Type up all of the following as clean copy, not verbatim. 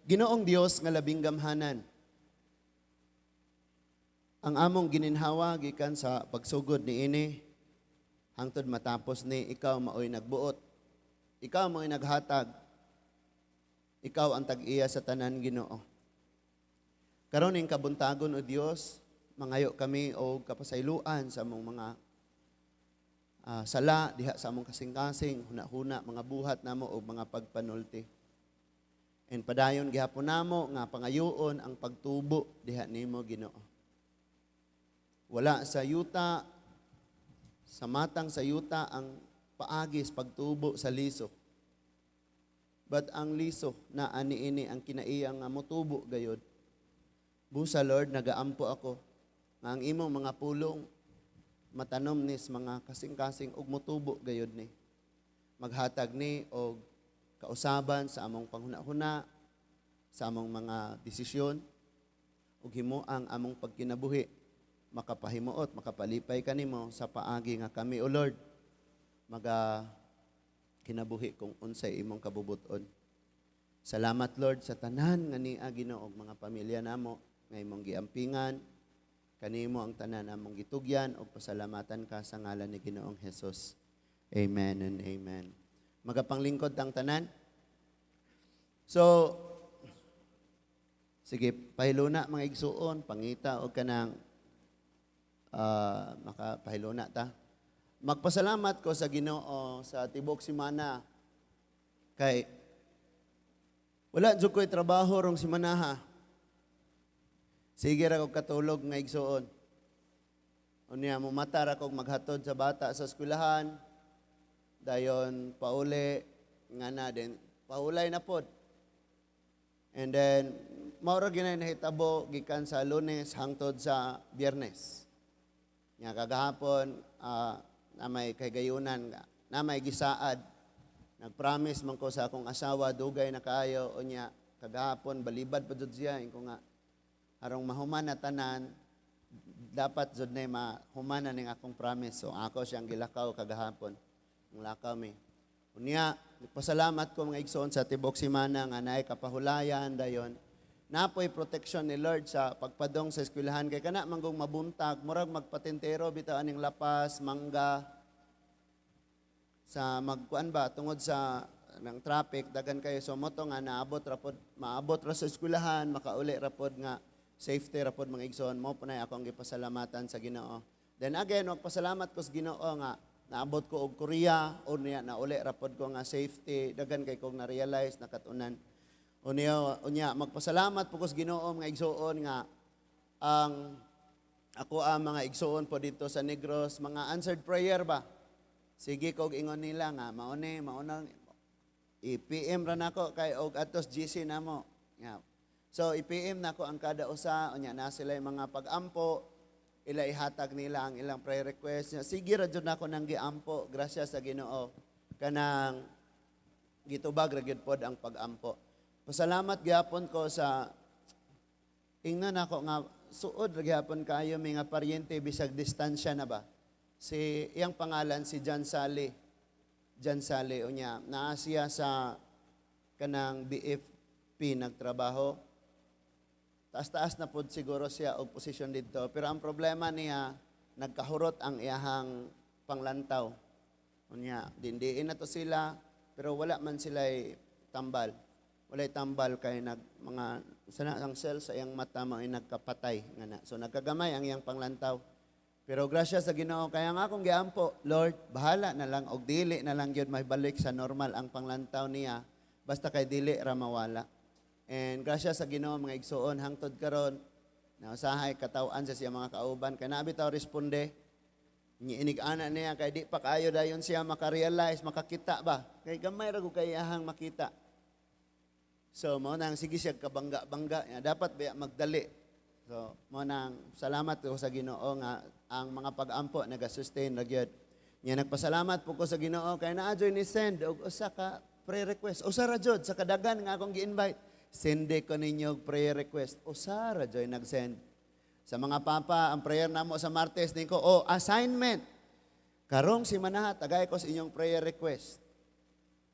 Ginoong Dios nga labing gamhanan, ang among gininhawa gikan sa pagsugod niini hangtod matapos ni, ikaw maoy nagbuot. Ikaw maoy naghatag. Ikaw ang tag-iya sa tanan, Ginoo. Karon ning kabuntagon, o Dios, mangayo kami og kapasayloan sa among mga sala diha sa among kasing-kasing, huna-huna, mga buhat namo og mga pagpanulti. And padayon gihapon namo nga pangayoon ang pagtubo diha nimo, Ginoo. Wala sa yuta, sa matang sa yuta ang paagi sa pagtubo sa liso. But ang liso na ani ini ang kinaiya nga motubo gayod. Busa, Lord, nagaampo ako nga ang imong mga pulong matanom ni sa mga kasing-kasing ug motubo gayod ni. Maghatag ni og kausaban sa among panghuna-huna, sa among mga desisyon, ug himo ang among pagkinabuhi makapahimuot, makapalipay kanimo sa paagi nga kami, O Lord, maga kinabuhi kung unsay imong kabubuton. Salamat, Lord, sa tanan nga niya, Ginoo, og mga pamilya namo nga imong giampingan. Kanimo ang tanan among gitugyan og pasalamatan ka sa ngalan ni Ginoong Hesus. Amen and amen. Magapanglingkod ang tanan. So, sige, pahiluna, mga igsuon, pangita og kanang makapahiluna ta. Magpasalamat ko sa Ginoo sa tibok simana kay wala jud ko'y trabaho rong simanaha. Sige ra kog katulog nga igsuon. Unya mo mata ra kog maghatod sa bata sa eskwelahan. Dayon pauli nga na din pahulay na pod. And then mao ra gyud nahitabo gikan sa Lunes hangtod sa Biyernes. Nya kagahapon na may kahigayunan, na may gisaad. Nagpromise man ko sa akong asawa dugay na kaayo, unya kagahapon balibad pa jud siya, ingon nga arong mahuman na tanan dapat jud na mahuman na ning akong promise. So ako siyang gilakaw kagahapon. Ang lakaw mi. Unya, nagpasalamat ko, mga igsoon, sa tibok simana nga naay kapahulayan dayon. Napoy protection ni Lord sa pagpadong sa eskwelahan kay kana manggong mabuntag, murag magpatintero bitaw aning Lapas, Mangga sa magkuan ba tungod sa ng traffic dagan kayo. So mao to nga naabot ra pod, maabot ra sa eskwelahan, makauli ra pod nga safety ra pod, mga igsoon. Mao po na akong gipasalamatan sa Ginoo. Then again, magpasalamat ko sa Ginoo nga naabot ko og Korea, unya nauli ra pod ko nga safety. Dagan kay kog na-realize, nakatunan. Unya magpasalamat po ko sa Ginoo, mga igsoon, nga ang ako ang mga igsoon po dito sa Negros, mga answered prayer ba. Sige kog ingon nila nga mao ni mao nang i-PM ra nako kay og atos GC namo. Nga. So i-PM nako ang kada usa, unya na sila yung mga pag-ampo, ila ihatag nila ang ilang prayer request. Nya, sige ra jud nako nang giampo, grasya sa Ginoo. Kanang gitubag ra gyud pod ang pag-ampo. Pasalamat gyapon ko sa ingnan ako nga suod ra gyapon kaayo mi nga paryente bisag distansya na ba. Si iyang pangalan si John Sally. John Sally, unya naa siya sa kanang BFP nagtrabaho. Taas-taas na pod siguro siya og posisyon didto. Pero ang problema niya, nagkahurot ang iyahang panglantaw. Unya, dindiin na to sila, pero wala man sila tambal. Walay tambal kay nag mga sana ang cell sa iyang mata mao ay nagkapatay nga na. So nagkagamay ang iyang panglantaw. Pero grasya sa Ginoo, kaya nga akong giampo, "Lord, bahala na lang og dili na lang gyud mahibalik sa normal ang panglantaw niya, basta kay dili ra mawala." And grasya sa Ginoo, mga igsuon, hangtod karon na usahay kataw-an sa siya mga kauban kay naa bitaw responde. Inig ana niya kay di pa kaayo dayon siya makarealize, makakita ba. Kay gamay ra gud kay iyahang makita. So mao nang sige siya kabangga-bangga, ya, dapat ba magdali. So mao nang salamat ko sa Ginoo nga ang mga pag-ampo naga-sustain ra gyud. Nya nagpasalamat po ko sa Ginoo kay naa joy ni send og usa ka prayer request. Usa ra jud sa kadagan nga akong gi-invite. Sende ko ninyo og prayer request. Usa ra joy nag-send. Sa mga papa, ang prayer namo sa Martes niko, oh, assignment. Karong simana, tagay ko sa inyong prayer request.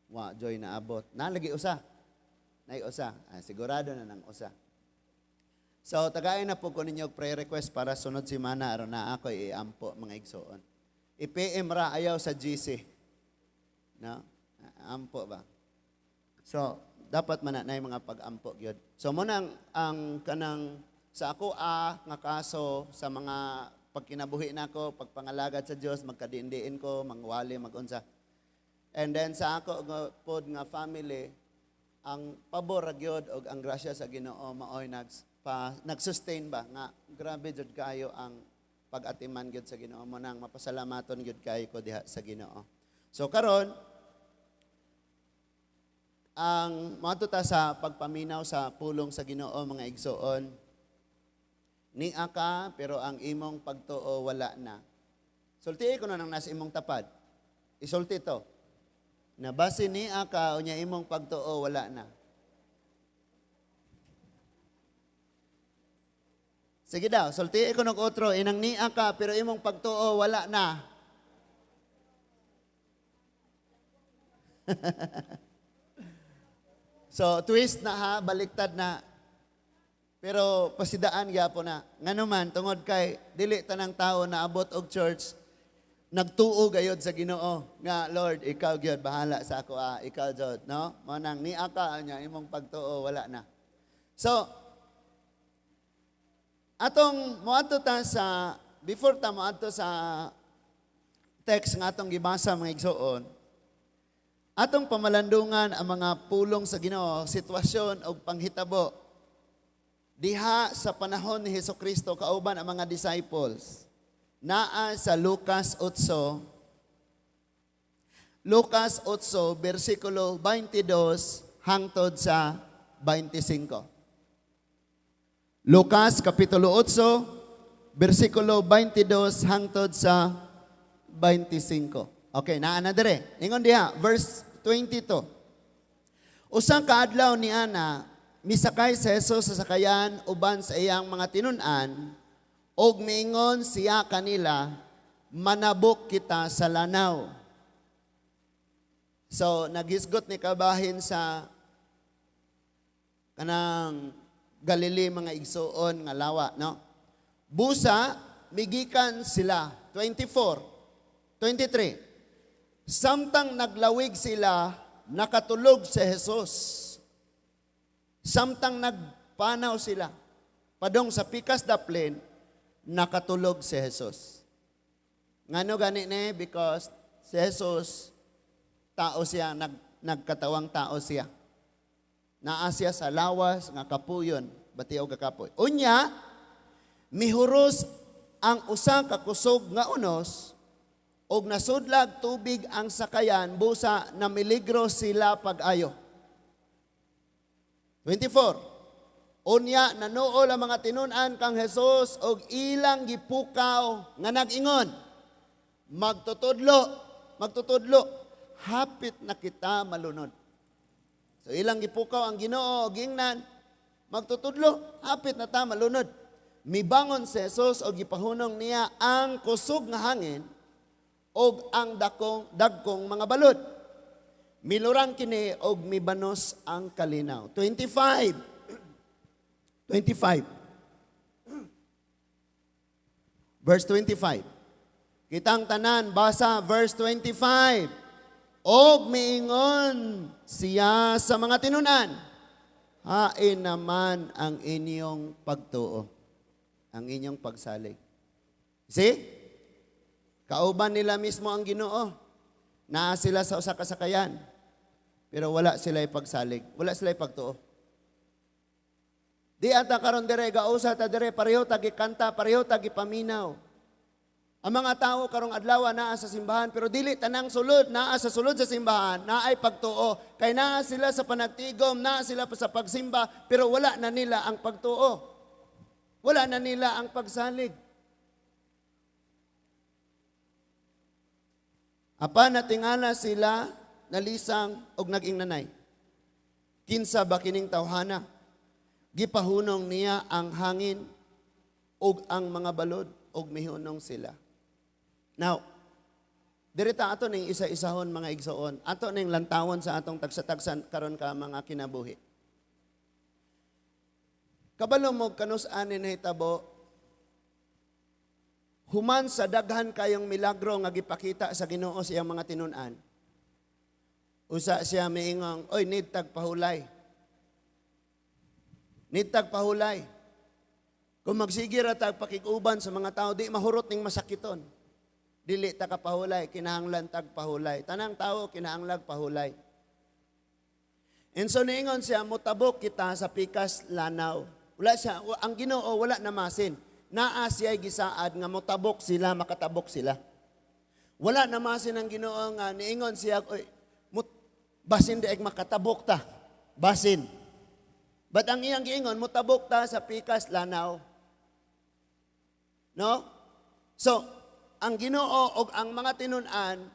Wa joy naabot. Nalagi usa. Nay usa. Ah, sigurado na nang usa. So, tagain na po ko ninyo og prayer request para sunod semana aron na ako iampo, mga igsoon. I-PM ra, ayaw sa GC. No? Ampo ba? So, dapat man na mga pag-ampo gyud. So mo nang ang kanang sa ako nga kaso sa mga pagkinabuhi nako, pagpangalagad sa Dios, magkadiin-diin ko, mangwali, magunsa. And then sa ako nga pod nga family, ang pabor ra gyud og ang grasya sa Ginoo maoy nag-sustain ba nga grabe jud kayo ang pag-atiman gyud sa Ginoo. Mo nang mapasalamaton gyud kayo ko diha sa Ginoo. So karon ang moadto ta sa pagpaminaw sa pulong sa Ginoo, mga igsoon. Nia ka pero ang imong pagtuo wala na. Sulti ko na nang nasa imong tapad. Isulti to. Na base nia ka unya imong pagtuo wala na. Sige daw, sulti ko nog otro, inang nia ka pero imong pagtuo wala na. So, twist na ha, baliktad na. Pero pasidaan gyapon na. Ngano man, tungod kay dili tanang tao na abot og church nagtuo gayod sa Ginoo nga Lord, ikaw gyud bahala sa ako ah, ikaw jud, no? Mo nang nia ka nya imong pagtuo wala na. So, atong moadto ta sa before ta moadto sa text nga atong gibasa, mga igsoon, atong pamalandungan ang mga pulong sa Ginoo, sitwasyon og panghitabo diha sa panahon ni Hesukristo kauban ang mga disciples. Naa sa Lucas 8, Lucas 8, versikulo 22 hangtod sa 25. Lucas Kapitulo 8, versikulo 22 hangtod sa 25. Okay, naa na dire. Ingon diha, verse 22. Usa ka adlaw ni ana, misakay si Jesus sa sakayan uban sa iyang mga tinun-an, ug miingon siya kanila, "Manabok kita sa lanaw." So, naghisgot ni kabahin sa kanang Galili, mga igsuon, nga lawa, no? Busa, migikan sila. 24, 23. Samtang naglawig sila, nakatulog si Jesus. Samtang nagpanaw sila, padong sa pikas daplin, nakatulog si Jesus. Ngano gani ni? Because si Jesus, tao siya, nagkatawang tao siya. Naa siya sa lawas nga kapuyon, bati og kakapoy. Unya, mihuros ang usa ka kusog nga unos, og nasudlag tubig ang sakayan, busa na miligro sila pag-ayo. 24. Unya, nanuol ang mga tinun-an kang Jesus og ilang gipukaw nga nag-ingon, "Magtutudlo, magtutudlo, hapit na kita malunod." So ilang gipukaw ang Ginoo og gingnan, "Magtutudlo, hapit na ta malunod." Mibangon si Jesus og gipahunong niya ang kusog nga hangin og ang dagkong mga balod. Milurang kini og mibanos ang kalinaw. 25. 25. Verse 25. Kitang tanan, basa verse 25. Og miingon siya sa mga tinunan, "Hain naman ang inyong pagtuo, ang inyong pagsalig?" See? Kauban nila mismo ang Ginoo. Naa sila sa usa ka sakayan. Pero wala sila ipagsalig. Wala sila ipagtuo. Di ata karon dire gausa ta dire, pareho ta gikanta, pareho ta gipaminaw. Ang mga tao karong adlaw naa sa simbahan pero dili tanang sulod naa sa sulod sa simbahan naay pagtuo, kay naa sila sa panagtigom, naa sila pa sa pagsimba, pero wala na nila ang pagtuo. Wala na nila ang pagsalig. Apan natingala sila, nalisang og naging nanay. "Kinsa ba kining tawhana? Gipahunong niya ang hangin ug ang mga balod ug mihunong sila." Now, diri ta ato ning isa-isahon, mga igsoon. Ato ning lantawon sa atong tagsa-tagsan karon ka mga kinabuhi. Kabalo mo kanus-an ni nahitabo, human sa daghan kayong milagro nga gipakita sa Ginoo sa iyang mga tinun-an. Usa siya miingong, "Oy, need tag pahulay. Need tag pahulay. Kung magsige ra tag pakig-uban sa mga tao, di mahurot ning masakiton. Dili ta kapahulay, kinahanglan tag pahulay. Tanang tao kinahanglag pahulay." And so niingon siya, "Mutabok kita sa pikas lanaw." Wala siya, ang Ginoo wala namasin. Naa siya gisaad nga mutabok sila, makatabok sila. Wala namasin ang Ginoo nga niingon siya, "Oy, basin di ay makatabok ta. Basin." But ang iyang giingon, "Mutabok ta sa pikas lanaw." No? So, ang Ginoo og ang mga tinun-an,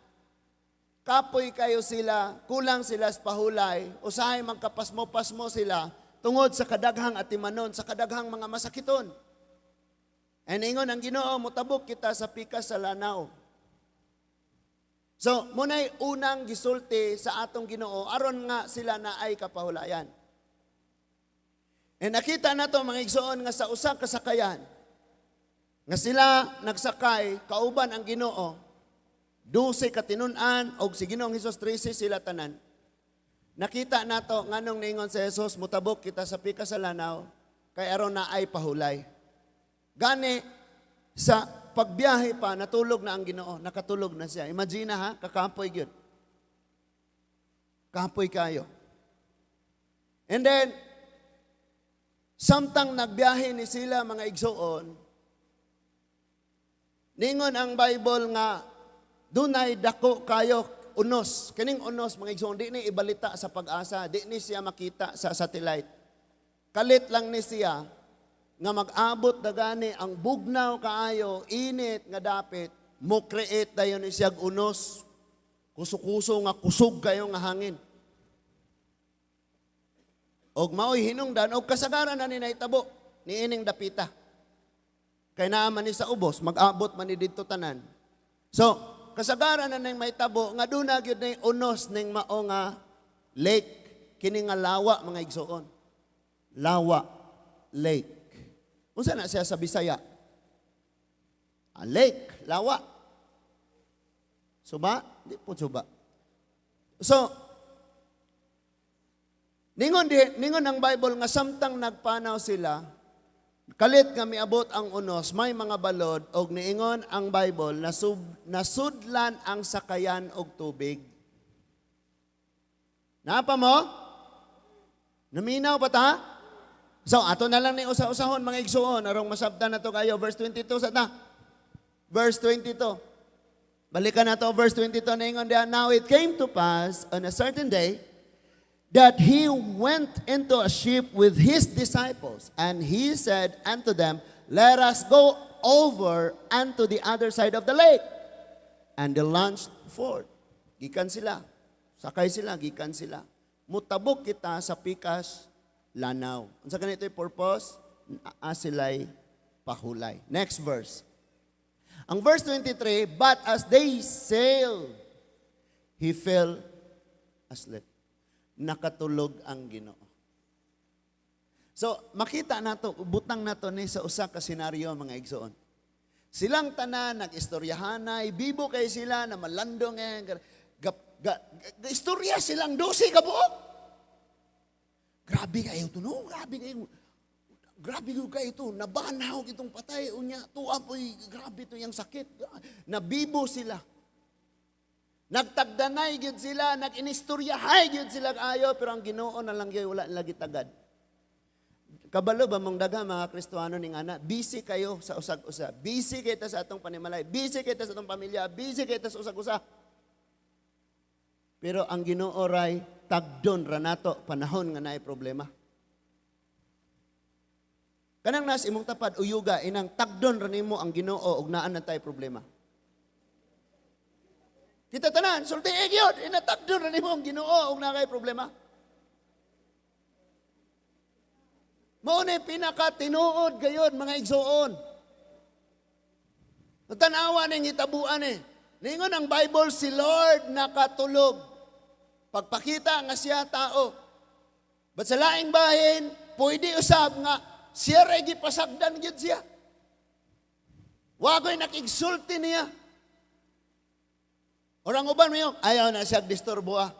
kapoy kayo sila, kulang sila sa pahulay, usahay magkapasmo-pasmo sila tungod sa kadaghang atimanon, sa kadaghang mga masakiton. And ingon ang Ginoo, "Mutabok kita sa pikas sa lanaw." So, muna'y unang gisulti sa atong Ginoo aron nga sila na ay kapahulayan. And nakita nato, mga igsoon, nga sa usa ka sakayan nga sila nagsakay kauban ang Ginoo, 12 ka tinun-an og si Ginoong Hesus, 13 sila tanan. Nakita nato nganong niingon si Jesus, "Mutabok kita sa pikas sa lanaw," kay aron na ay pahulay. Gani sa pagbiyahe pa, natulog na ang Ginoo, nakatulog na siya. Imagine ha, kakapoy gyud. Kapoy kayo. And then samtang nagbiyahe ni sila, mga igsoon, ningon ang Bible nga dunay dako kayo unos. Kining unos, mga igsoon, di ni ibalita sa PAGASA, di ni siya makita sa satellite. Kalit lang ni siya nga mag-abot dagani ang bugnaw kaayo, init nga dapit, mo create dayon ni siya unos. Kuso-kuso nga kusog kayo nga hangin. Og maoy hinungdan og kasagaran na ni nahitabo niining dapita. Kay naa man ni sa ubos, mag-abot man ni didto tanan. So, kasagaran na ning mahitabo nga duna gyud ni unos ning mao nga lake, kini nga lawa, mga igsoon. Lawa lake. Unsa na siya sa Bisaya? Ah, lake, lawa. Suba? Di po suba. So, ningon ang Bible nga samtang nagpanaw sila, kalit nga miabot ang unos, may mga balod og niingon ang Bible nasudlan ang sakayan og tubig. Napa mo? Naminaw pa ta? So, ato na lang ni usa-usahon, mga igsuon, arong masabtan na to kayo. Verse 22 sa ta. Verse 22. Balikan na to, verse 22, niingon diha, "Now it came to pass on a certain day that he went into a ship with his disciples, and he said unto them, 'Let us go over unto the other side of the lake.' And they launched forth." Gikan sila. Sakay sila, gikan sila. "Mutabok kita sa pikas lanaw." Unsa ganito yung purpose? Naa sila'y pahulay. Next verse. Ang verse 23, "But as they sailed, he fell asleep." Nakatulog ang Ginoo. So, makita nato, butang nato ni sa usa ka senaryo, mga igsoon. Silang tanan nag-istoryahanay, bibo kay sila na malandong eh, ga, ga, ga, istorya silang 12 ka buok. "Grabe kayo to, no? Grabe kayo. Grabe kayo ito. Nabanaw itong patay. Unya, tuwa po'y, grabe to yung sakit." Nabibo sila. Nagtagdanay gyud sila, nag-inistoryahay gyud sila ayo, pero ang Ginoo na lang gyud wala nila gitagad. Kabalo ba mong daga mga Kristohano ning ana, busy kayo sa usag-usa. Busy kayo ta sa atong panimalay, busy kayo ta sa atong pamilya, busy kayo ta sa usag-usa. Pero ang Ginoo ray tagdon ra nato panahon nga naay problema. Kanang nas imong tapad uyuga inang tagdon ra nimo ang Ginoo og naa na tay problema. Kita tanan, sulti gyud, inatagdon ra nimo ang Ginoo og naa kay problema. Mao ni pinakatinuod gayon, mga igsoon. Tanawa ning hitabuan eh. Ningon ang Bible, si Lord nakatulog. Pagpakita nga siya tao. But sa laing bahin, pwede usab nga Siya ray gipasagdan gyud siya. Wa koy nakigsulti niya. Orang uban mo, ayaw na siya disturbo ah.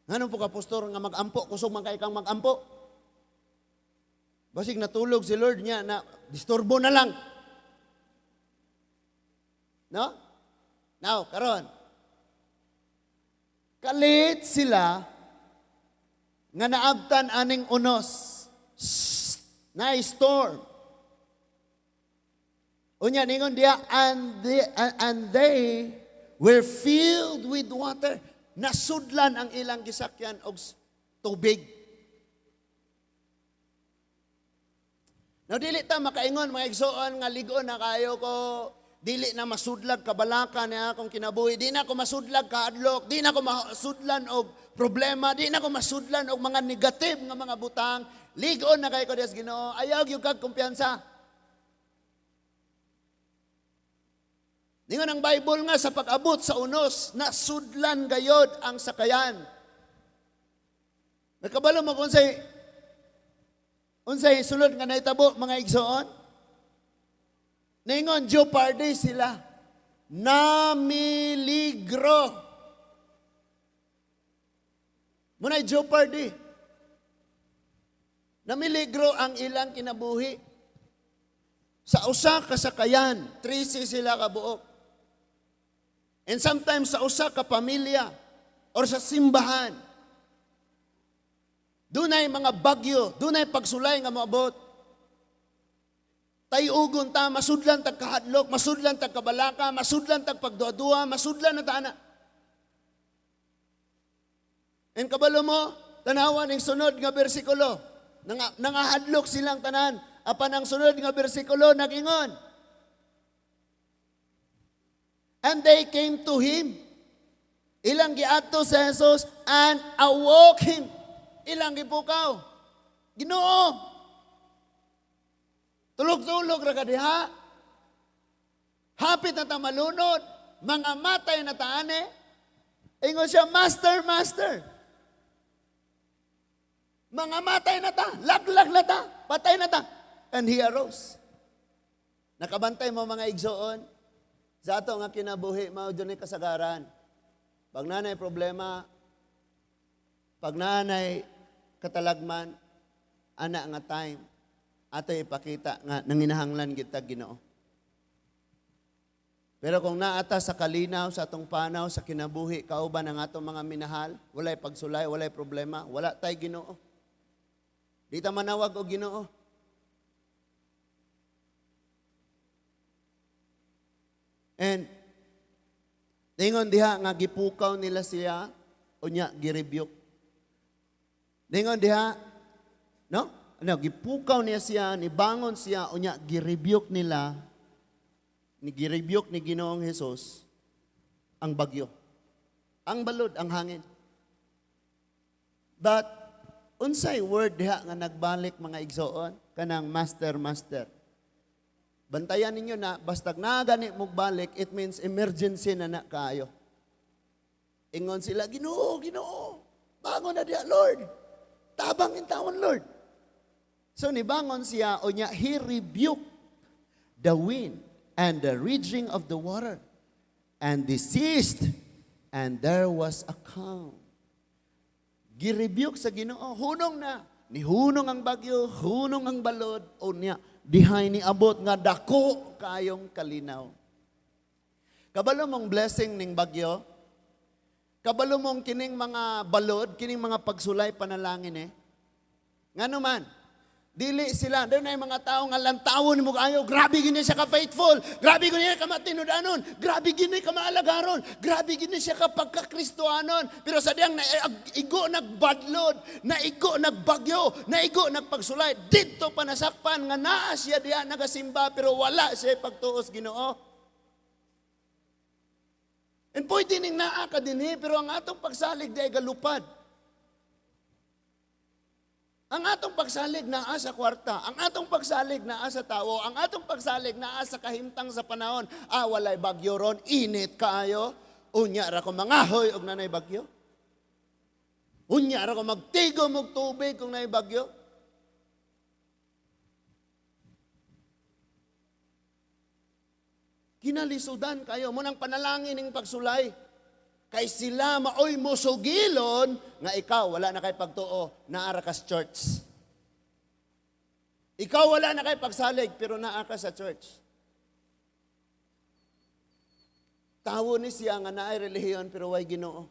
Ngano po ka, pastor, nga mag-ampo, kusog man kay kang mag-ampo. Basig natulog si Lord niya na disturbo na lang. No? Now, karon. Kalit sila nga naabtan aning unos. Na storm. Unya ningon diya and they were filled with water. Nasudlan ang ilang gisakyan og tubig. Now dili ta makaingon, mga igsoon, nga ligon na kayo ko, dili na masudlag kabalaka niya akong kinabuhi, di na ako masudlag kaadlok, di na ako masudlan og problema, di na ako masudlan og mga negative nga mga butang. Ligon na kayo ko dias Ginoo, ayaw gyud kag kumpiyansa. Ningon ang Bible nga sa pag-abot sa unos, nasudlan gayod ang sakayan. Nakabalo mo kung unsay sulod nga nahitabo, mga igsoon? Ningon, jeopardy sila. Namiligro. Muna'y jeopardy. Namiligro ang ilang kinabuhi. Sa usa ka sakayan, 13 sila kabuok. And sometimes sa usa ka pamilya or sa simbahan, dunay mga bagyo, dunay pagsulay nga moabot. Tayugon ta, masudlan tag kahadlok, masudlan tag kabalaka, masudlan tag pagduadua, masudlan na ta ana. And kabalo mo, tanawan ang sunod nga bersikulo. Nangahadlok silang tanan. Apan ang sunod nga bersikulo nagingon. And they came to him. Ilang giadto sa Jesus and awoke him. Ilang gipukaw. Ginoo. Tulog-tulog ra ka diha. Hapit na ta malunod. Mga matay na taane. Ingon siya, "Master, Master. Mga matay na ta. Laglag na ta. Patay na ta." And he arose. Nakabantay mo, mga igsoon, sa ato nga kinabuhi, mao dyan ni kasagaran. Pag nanay problema, pag nanay katalagman, ana nga time, ato ipakita nga nanginahanglan kita Ginoo. Pero kung naata sa kalinaw, sa atong panaw, sa kinabuhi, kauban ang atong mga minahal, walay pagsulay, walay problema, wala tay Ginoo. Di ta manawag og Ginoo. And ningon diha nga gipukaw nila siya, unya girebuke. Ningon diha, no? Ano, gipukaw niya siya, nibangon siya, unya girebuke nila, ni girebuke ni Ginoong Hesus ang bagyo. Ang balod, ang hangin. But unsay word diha nga nagbalik, mga igsoon? Kanang "Master, Master." Bantayan ninyo na, bastag nagani mong balik, it means emergency na na kaayo. Ingon sila, "Ginoo, Ginoo, bangon na diha, Lord. Tabang intawon, Lord." So nibangon siya, o niya, he rebuked the wind and the raging of the water, and they ceased, and there was a calm. Girebuke sa Ginoo, hunong na. Nihunong ang bagyo, hunong ang balod, o niya, dihay ni abot nga dako kayong kalinaw. Kabalo mong blessing ning bagyo? Kabalo mong kining mga balod, kining mga pagsulay panalangin eh. Ngano man, dili sila. Doon na yung mga tao nga lantawon mo kayo. Grabe gini siya ka-faithful. Grabe gini siya ka-matinudanon. Grabe gini ka maalagaron. Grabe gini siya ka pagkakristohanon. Pero sa diyang naigo nagbadlod, naigo nagbagyo, naigo nagpagsulay, dito pa nasakpan nga naa siya diya nagasimba pero wala siya pagtuos Ginoo. And pwede ning naa ka dinhi, pero ang atong pagsalig di ay galupad. Ang atong pagsalig naa sa kwarta, ang atong pagsalig naa sa tao, ang atong pagsalig naa sa kahimtang sa panahon. Ah, walay bagyo ron, init kaayo. Unya ra ko mangahoy og nanay bagyo. Unya ra ko magtigom og tubig kung naay bagyo. Ginalisudan kayo. Mao nang panalangin ning pagsulay. Kay sila maoy mosugilon nga ikaw wala na kay pagtuo, naa ra kas church. Ikaw wala na kay pagsalig pero naa ka sa church. Tawo ni siya nga naay relihiyon pero way Ginoo.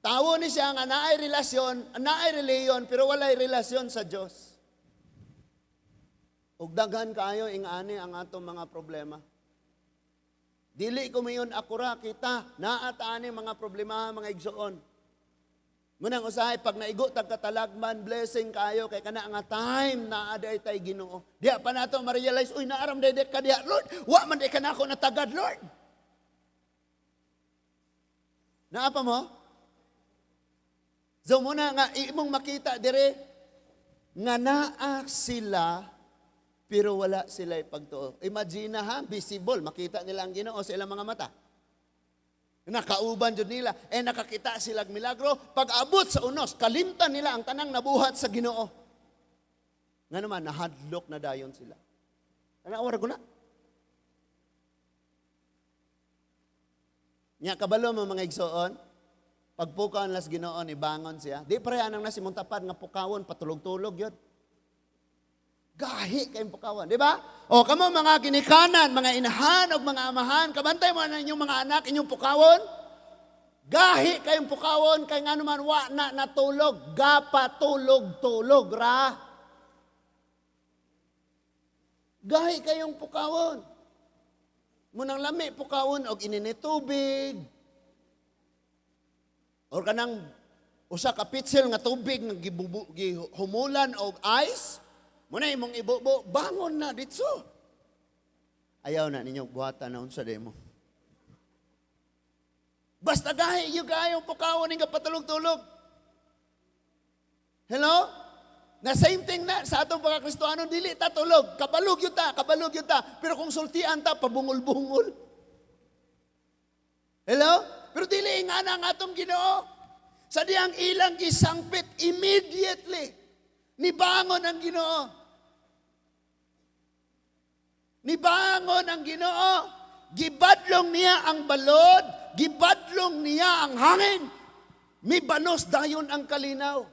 Tawo ni siya nga naay relasyon, naay relihiyon pero walay relasyon sa Dios. Ug daghan kaayo ingani ang atong mga problema. Dili ko mayon ako ra kita, naa ta ani mga problema, mga igsoon. Munang usahay pag naigo tag katalagman, blessing kayo kay kana nga time naa diay tay Ginoo. Diha pa nato ma-realize, uy, naaram day ka diha, Lord. Wa man day ka nako natagad, Lord. Naa pa mo? So muna nga imong makita dire nga naa sila pero wala sila pagtuo. Imagine ha, visible, makita nila ang Ginoo sa ilang mga mata. Nakauban jud nila, eh nakakita sila og milagro. Pag abot sa unos, kalimtan nila ang tanang nabuhat sa Ginoo. Nga naman, nahadlok na dayon sila. Ano, awar ko na? Nya kabalo mo mga igsoon, pagpukaw las Ginoo ni bangon siya. Di pareha nang nasi mong tapad nga pukawon, patulog-tulog yun. Gahi kayong pukawan, di ba? O kamo mga ginikanan, mga inahan o mga amahan, kabantay mo na inyong mga anak, inyong pukawon. Gahi kayong pukawon, kay nga naman wa na natulog, gapatulog-tulog ra. Gahi kayong pukawon. Munang lami pukawon og inini tubig. Or kanang usa ka pitsil nga tubig nga gihumulan og ice. Muna imong ibubo, bangon na ditso. Ayaw na ninyo buhatan na unsa demo. Basta gahi yung kayong pukawon ning patulog-tulog. Hello? Na same thing na sa atong pagkakristohanon, dili ta tulog. Kabalog yun ta, kabalog yun ta. Pero kung sultian ta, pabungol-bungol. Hello? Pero dili nga na ang atong Ginoo. Sa diyang ilang gisangpit immediately, nibangon ang Ginoo. Nibangon ang Ginoo. Gibadlong niya ang balod, gibadlong niya ang hangin. Mibanos dayon ang kalinaw.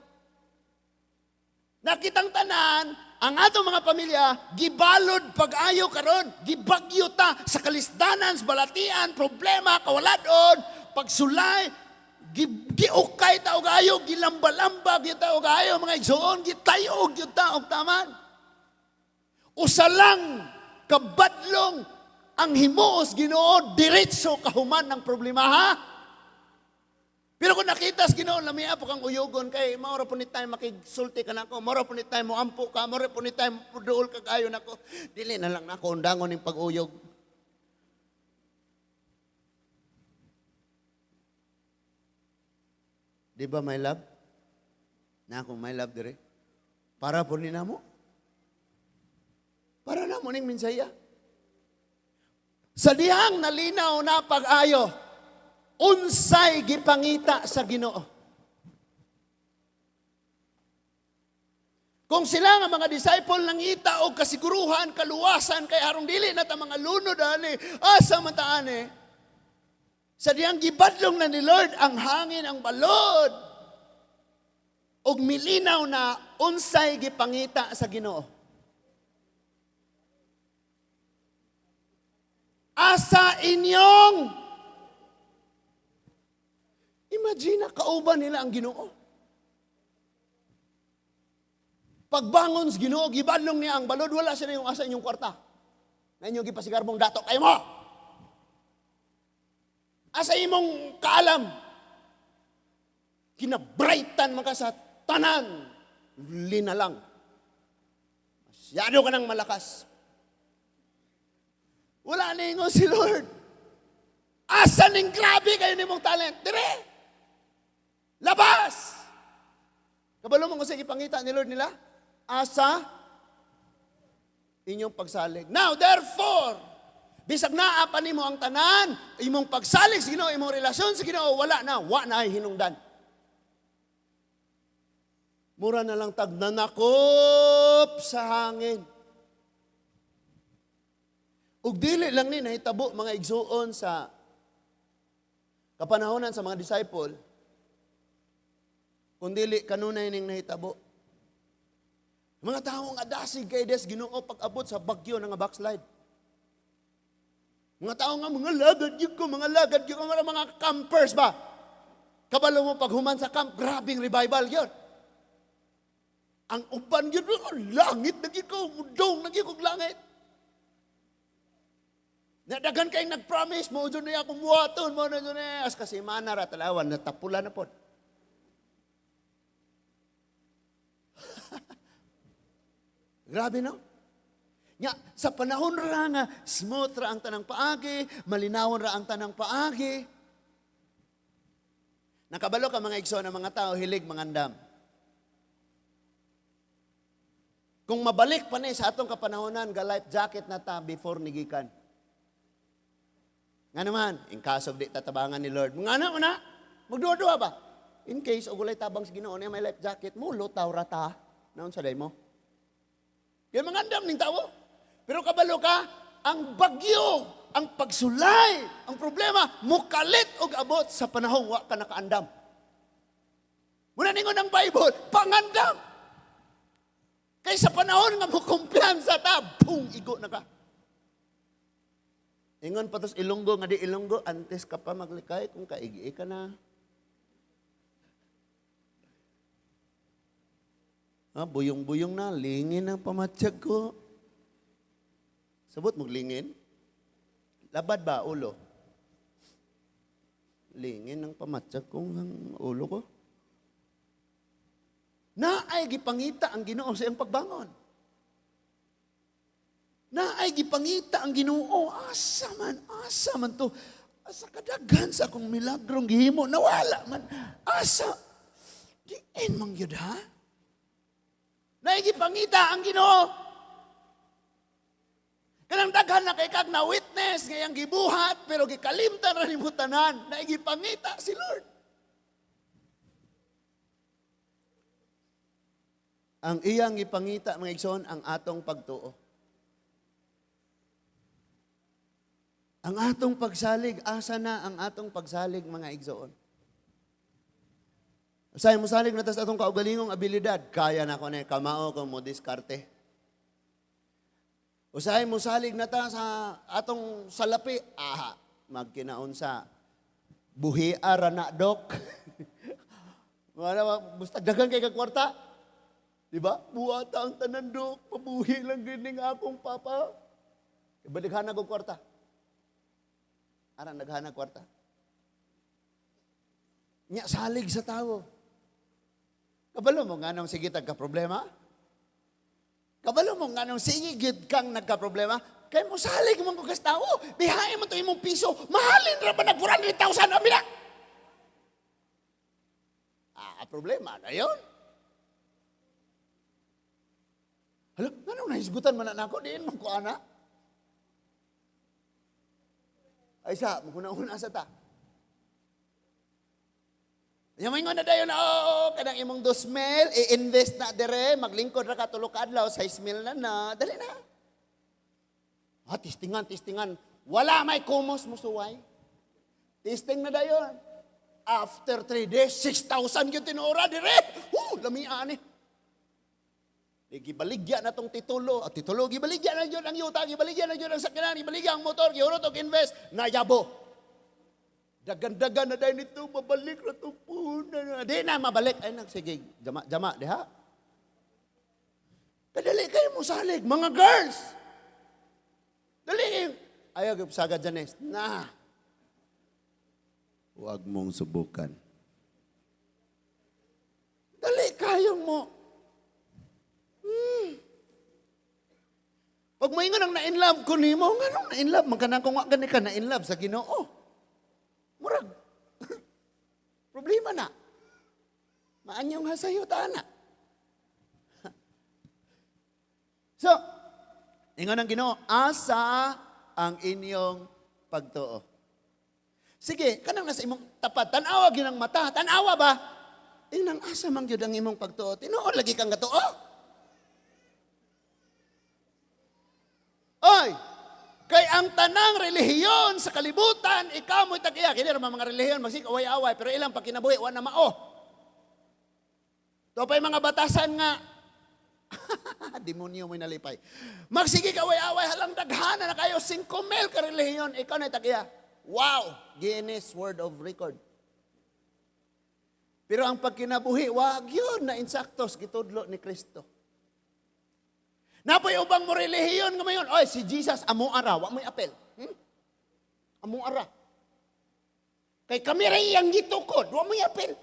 Nakitang tanan, ang atong mga pamilya, gibalod pag-ayo karon, gibagyo ta sa kalisdanan, sa balatian, problema, kawaladon, pagsulay, giukay ta og ayo, gilamba-lamba gyud ta og ayo, mga igsoon, gitayog gyud ta og taman. Usa lang kabadlong ang himuos Ginoo, diretso kahuman ng problema, ha? Pero kung nakita sa Ginoo, lamia po kang uyugon kay mao ra punit tayo makigsulti ka nako, mao ra punit tayo moampo ka, mao ra punit tayo duol ka kayo nako. Dili na lang nako undangon ning pag-uyog. Di ba my love? Na akong my love dire. Para po ni namo. Para namo ning minsaya. Sa dihang nalinaw na pag-ayo, unsay gipangita sa Ginoo. Kung sila nga mga disciple nangita og kasiguruhan, kaluwasan kay harong dili na ta mga lunod ani, asa man ta ani. Sa dihang gibadlong na ni Lord ang hangin, ang balod, og milinaw na unsay gipangita sa Ginoo. Asa inyong Imagine, kauban nila ang Ginoo. Pagbangon sa Ginoo, gibadlong niya ang balod, wala sila yung asa inyong kwarta. Na inyong gipasigarbong dato kayo mo. Asa imong kaalam. Kinabrightan man ka sa tanan. Linalang. Masyado ka ng malakas. Wala na ingon si Lord. Asa ning grabe kayo nimong talent? Dire! Labas! Kabalo mo kung sa ipangita ni Lord nila? Asa inyong pagsalig. Now, therefore, bisag naa pa nimo ang tanan, imong pagsalig sa Ginoo, imong relasyon sa Ginoo, wala na, wa na ay hinungdan. Mura na lang tag nanakop sa hangin. Ug dili lang ni nahitabo, mga igsuon, sa kapanahonan sa mga disciple, kundili kanunay ning nahitabo. Mga tao nga dasig kay des Ginoo, pag-abot sa bagyo nga backslide. Mga tao nga mga lagad gyud ko, mga lagad gyud ko, mga campers ba? Kabalo mo paghuman sa camp, grabing revival yun. Ang uban gyud, oh, langit na gyud ko, mudong na gyud kog langit. Nadagan kay nag-promise mo, dyan na akong buhaton, mo na dyan na. As kasi mana ra talawan, natapula na pod. Grabe, no? Nga, sa panahon ra nga, smooth ra ang tanang paagi, malinawon ra ang tanang paagi. Nakabalo ka, mga igsoon, ng mga tao, hilig mangandam. Kung mabalik pa ni sa atong kapanahonan, ga life jacket na ta before nigikan. Nga naman, in case of di tatabangan ni Lord, nga na, una, magduwa-duwa ba? In case, og walay tabang sa Ginoo niya, may life jacket, mo, lutaw ra ta. Naon sa day mo? Kaya mangandam ning tao. Pero kabalo ka, ang bagyo, ang pagsulay, ang problema, mukalit og abot sa panahong wa ka nakaandam. Muna ningon ang Bible, pangandam. Kay sa panahon nga mukumpiyansa ta, bung, igo na ka. Ingon pa tos Ilonggo, nga di Ilonggo, antes ka pa maglikay kung kaigi ka na. Ha, buyong-buyong na, lingin ang pamatsyag ko. Sabot mong lingin? Labad ba, ulo? Lingin ang pamatsyag ko ang ulo ko. Naay gipangita ang Ginoo sa iyang pagbangon. Naay gipangita ang Ginoo, asa man to. Asa kadaghan sa akong milagrong gihimo, nawala man. Asa, diin man gyud ha? Naay gipangita ang Ginoo. Kanang daghan na kay kag na witness ngayang gibuhat pero gikalimtan ra nimo tanan. Naay gipangita si Lord. Ang iyang gipangita, mga igsoon, ang atong pagtuo. Ang atong pagsalig, asa na ang atong pagsalig, mga igsoon? Usahay mo salig na tas atong kaugalingong abilidad, kaya na ko na kamao kung mo diskarte. Usahay mo salig na ta sa atong salapi, aha, magkinaon sa buhi ara na dok. Wala, basta daghan kay kag kwarta. Di ba? Buhata ang tanan dok, pabuhi lang gining akong papa. Ibalighan og kwarta. Ara naghanag kwarta. Nya salig sa tawo. Kabalo mo nganong sige tag ka problema? Kabalo mo nganong sige gid kang nagka-problema? Kay mo salig mo kas tawo. Bihain mo to imong piso. Mahalin ra ba nag 400,000 abi na? Ah, problema na yon. Hala, nganong nahisgutan man na nako? Diin man ko ana. Ay sa, maguna-una sa ta. Yung mga na dayon, oh, kanang imong 2,000, i-invest na dire, maglingkod ra ka tulo ka adlaw, 6,000 na na, dali na. Ah, tistingan, tistingan. Wala may kumos mo suway. Testing na dayon. After 3 days, 6,000 yung tinuora dire. Woo, lamian eh. Di, gibaligya na tong titulo. At titulo, gibaligya na yun ang yuta, gibaligya na yun ang sakyanan, gibaligya ang motor, gihurot og invest, nayabo. Dagan-dagan na dahil nito, mabalik na itong punan. Di na, mabalik. Ay, nag, sige, jama, jama, diha. Kadali kayo mo salig, mga girls. Dali kayo. Ayaw, sagad dyan eh. Na. Huwag mong subukan. Dali kayong mo. Pag moingon ang na-in-love ko nimo, nganong na-in-love? Man kanang kung wa gani ka na-in-love sa Ginoo. Murag, problema na. Maanyong hasayo ta na. So, ingon ang Ginoo, asa ang inyong pagtuo. Sige, kanang nasa imong tapat, tan-awa gyud ang mata, tan-awa ba? Inang asa man gyud ang imong pagtuo. Tinuod lagi kang gatuo. Oy, Kay ang tanang relihiyon sa kalibutan, ikaw mo'y tag-iya. Kini ra mga relihiyon, magsig away-away, pero ilang pagkinabuhi, wa na mao. Ito pa'y mga batasan nga, demonyo mo'y nalipay. Magsige kaway-away, halang daghana na kayo, 5 mil ka relihiyon, ikaw na tag-iya. Wow! Guinness World of Record. Pero ang pagkinabuhi, wag yun na insaktos, gitudlo ni Kristo. Napoy ubang mo relihiyon nga mayon, oy, si Jesus, amo ara, wa mo'y apel. Amo ara. Kay kami ra iyang gitukod, wa mo'y apel.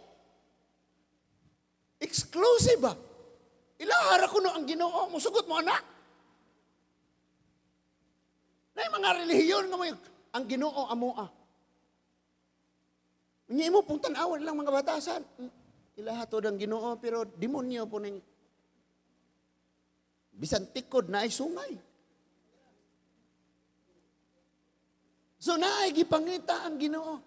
Exclusive ba? Ilahara kuno ang Ginoo, musugot mo anak. Nay mga relihiyon nga may ang Ginoo amoa. Unya imo pong tan-awon lang mga batasan. Ilaha to ang Ginoo, pero demonyo po ning bisan tikod na ay sungay. So naay gipangita ang Ginoo.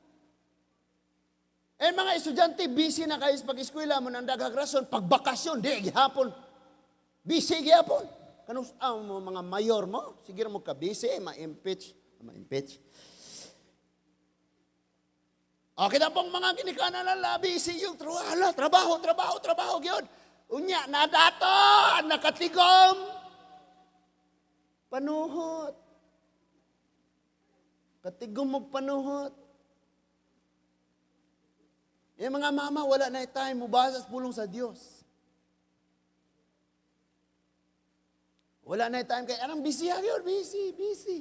Eh mga estudyante, busy na kayo sa pag-eskwela mo nang daghang rason, pagbakasyon, di gihapon. Busy gihapon. Kanus ang mga mayor mo, sige mo ka busy, ma-impeach, ma-impeach. Okay na pong mga ginikanan na labi, busy yung hala, trabaho, trabaho, trabaho, gyud. Unya, nadato, nakatigom. Panuhot. Katigom og panuhot. Yung mga mama, wala na time, mubasa sa pulong sa Dios. Wala na time kay anong busy ha yun, busy, busy.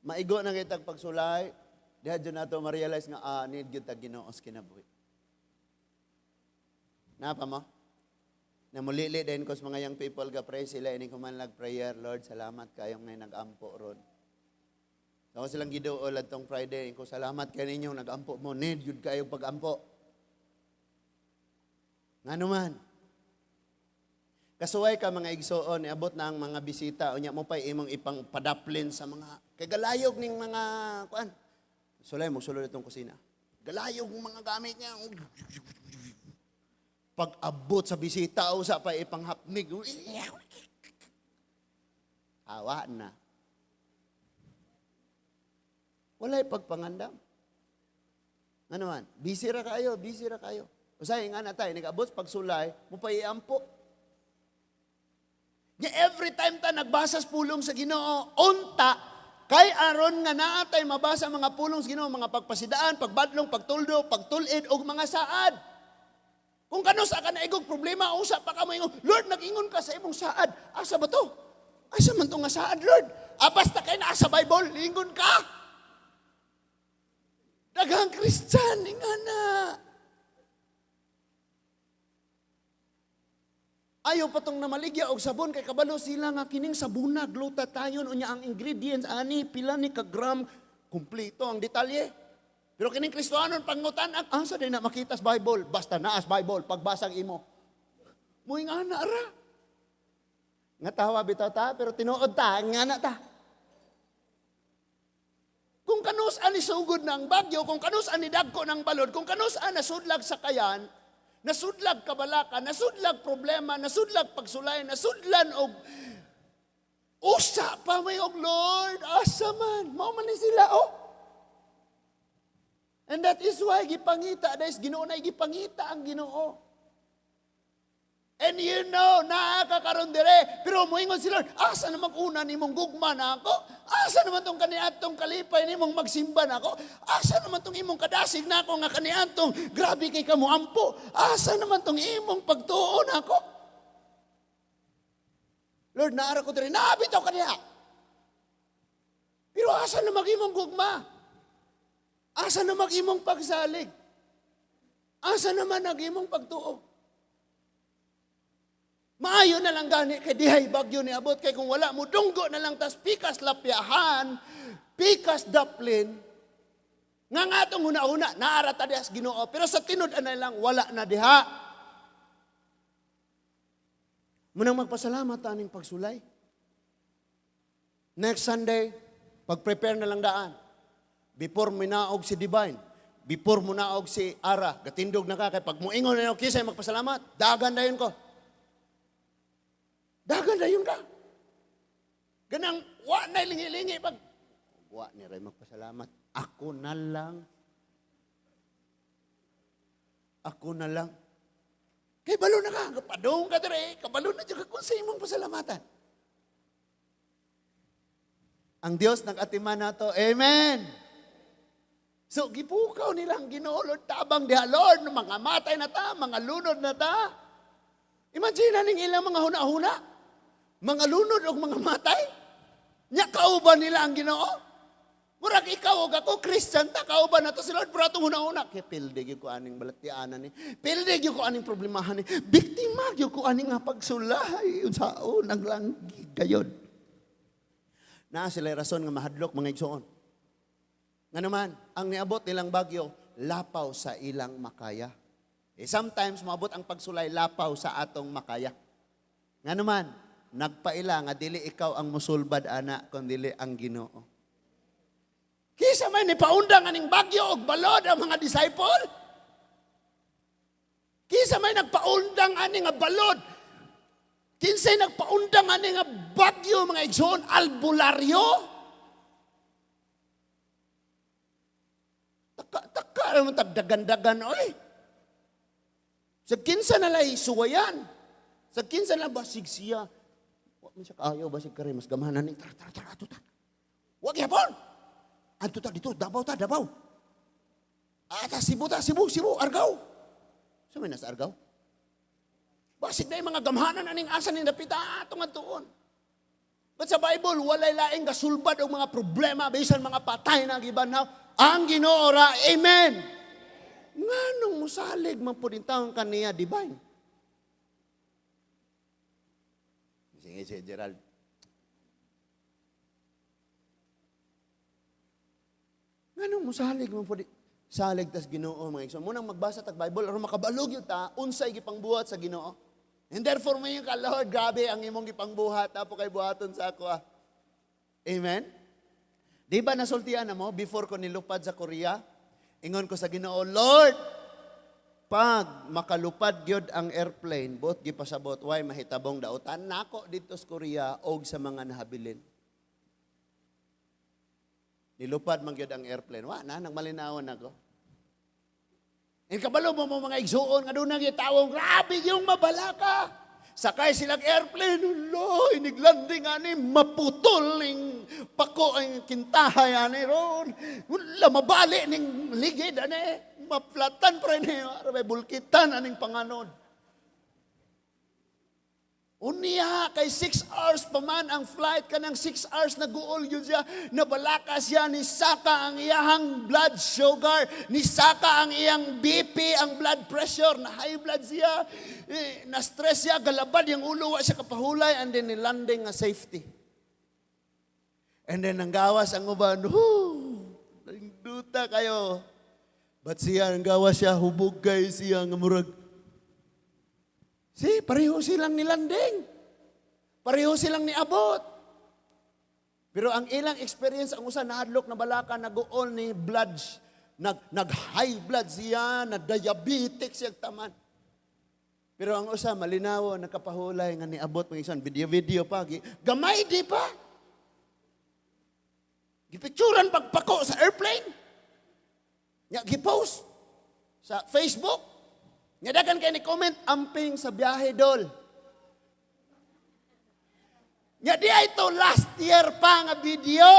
Maigo na kitag pagsulay, diha dyan nato ma-realize nga need gyud tag Ginoo sa kinabuhi. Napa mo? Namulili din ko sa mga young people ga pray sila ini kumanlag prayer, Lord, salamat kayong ngay nag-ampo ron. Ako silang giduol atong Friday, ko salamat kay ninyo nag-ampo mo, need gyud kayo pag-ampo. Ngano man? Kasuway ka mga igsoon, iabot na ang mga bisita, unya mo pa'y imong ipang padaplin sa mga, kay galayog ning mga, kuan, sulay mo, sulod itong kusina. Galayog ng mga gamit niya. Pag-abot sa bisita, usa pa ipanghapnig. Awa na. Wala'y pagpangandam. Ano man, busy ra kayo, busy ra kayo. Usay nga na tayo, nag-abot pagsulay, mo pa iampo. Nya every time ta nagbasa sa pulong sa Ginoo, unta kay aron nga naa tay mabasa mga pulong sa Ginoo, mga pagpasidaan, pagbadlong, pagtuldo, pagtul-id og mga saad. Kung kanus ka naigog problema, usa pa ka mo ingon, Lord, nag-ingon ka sa imong saad. Asa ba to? Asa man to nga saad, Lord? Ah, basta kay naa sa Bible, ingon ka. Daghang Christian, ingana. Ayaw pa tong namaligya og sabon kay kabalo sila nga kining sabuna glutathione unya ang ingredients ani pila ni ka gram, kumpleto ang detalye. Pero kining Kristohanon pangutan ang asa din na makita sa Bible, basta naa sa Bible pagbasag imo. Moing ana ra. Nga tawa bitaw ta pero tinuod ta ngana ta. Kung kanus ani sugod ng bagyo, kung kanus ani dagko ng balod, kung kanus ani nasudlag sakayan, nasudlag kabalaka, nasudlag problema, nasudlag pagsulay, nasudlan og usa pa may og Lord, asa man, mao man ni sila oh. And that is why gipangita, dahil Ginoo na gipangita ang Ginoo. And you know, naa ka karon dire, pero moingon si Lord, asa naman una nimong gugma na ako? Asa naman tong kaniadtong kalipay nimong magsimba na ako? Asa naman tong imong kadasig na ako nga kaniadtong grabe kay kamo ampo? Asa naman tong imong pagtuo na ako? Lord, naara ko dire, naabitaw ka diha. Pero asa naman imong gugma? Asa naman imong pagsalig? Asa naman ang imong pagtuo? Maayo na lang gani kay dihay bagyo ni abot kay kung wala mo dunggo na lang tas pikas lapyahan, pikas daplin. Nga nga atong huna-huna, naara ta diha sa Ginoo, pero sa tinud-an na lang wala na diha. Munang magpasalamat aning pagsulay. Next Sunday, pag-prepare na lang daan. Before minaog si Divine, before munaog si Ara, gatindog na ka kay pag muingon na kisay magpasalamat, dagan dayon ko. Dagan dayon ka. Ganang wa na lingi-lingi pag wa ni ray magpasalamat. Ako na lang. Ako na lang. Kay balo na ka, padung ka dire, kabalo na jud ka kung sa imong pasalamatan. Ang Dios nag-atiman nato. Amen. So gipukaw nila ang Ginoo, "Lord, tabang diha, Lord, mga matay na ta, mga lunod na ta." Imagine na ning ilang mga huna-huna. Mga lunod og mga matay. Nya kauban nila ang Ginoo. Murag ikaw og ako, Christian ta, kauban nato si Lord, pero atong huna-huna kay pildi gyud ko aning balatianan ni. Pildi gyud ko aning problemahan ni. Biktima gyud ko aning nga pagsulay, unsaon ang langgi gayod. Naa sila rason nga mahadlok, mga igsoon. Nga naman, ang niabot nilang bagyo, lapaw sa ilang makaya. Eh, sometimes, maabot ang pagsulay lapaw sa atong makaya. Nga naman, nagpaila nga dili ikaw ang musulbad ana, kun dili ang Ginoo. Kisa may nipaundang aning bagyo og balod ang mga disciple? Kisa may nagpaundang ani nga balod? Kinsay nagpaundang ani nga bagyo, mga igsoon? Albularyo? Taka, taka naman tagdagan-dagan, oy. Sa kinsa na lay suwayan. Sa kinsa na basig siya. Wa man siya kaayo, basig kare, mas gamanan ni. Tara, tara, tara, ato ta. Wa gyapon. Adto ta dito, Davao ta, Davao. Ata, Cebu ta, Cebu, Cebu, Argao. Sa may nasa Argao? Basig na yung mga gamhanan aning asa ni napita atong adtuon. But sa Bible, walay laing gasulbad og mga problema, bisan mga patay na gibanhaw. Ang Ginoo ra, amen. Nganong musalig man pud intawon kaniya divine? Sige, si Gerald. Nganong musalig man pud salig tas Ginoo, mga igsoon. Munang magbasa tag Bible aron makabalog gyud ta unsay gipangbuhat sa Ginoo. And therefore may ka, "Lord, grabe ang imong gipangbuhat, tapo kay buhaton sa ako ah." Amen. Di ba nasultian na mo before ko nilupad sa Korea? Ingon ko sa Ginoo, "Lord, pag makalupad gyud ang airplane, buot gipasabot way mahitabong dautan nako didto sa Korea og sa mga nahabilin." Nilupad man gyud ang airplane. Wa na nagmalinawon ako. And kabalo mo mo mga igsuon nga doon nang tawong grabe yung mabalaka. Sakay silang airplane, ulo, iniglanding ani, maputol ning pako ang kintahay ani ron. Wala, mabali ning ligid ani, maplatan pa rin eh, bulkitan aning panganod. Unya, kay 6 hours pa man ang flight, kanang 6 hours naguol yun siya, nabalaka siya, ni saka ang iyahang blood sugar, ni saka ang iyang BP, ang blood pressure, na high blood siya, eh, na-stress siya, galabad yung ulo, wa siya kapahulay, and then nilanding nga safety. And then ang gawas ang uban, "Whoo, duta kayo." But siya, ang gawas siya, hubog kay siya, nga murag, si, pareho silang nilanding. Pareho silang niabot. Pero ang ilang experience, ang usa nahadlok na balaka, naguol ni blood, nag high blood siya, na diabetic siya taman. Pero ang usa malinaw, nakapahulay nga niabot mga igsoon, video-video pa, gamay di pa. Gipicturan pagpako sa airplane. Nga gipost sa Facebook. Nga dagan kay ni comment, "Amping sa biyahe, dol." Nga di ay to last year pa nga video.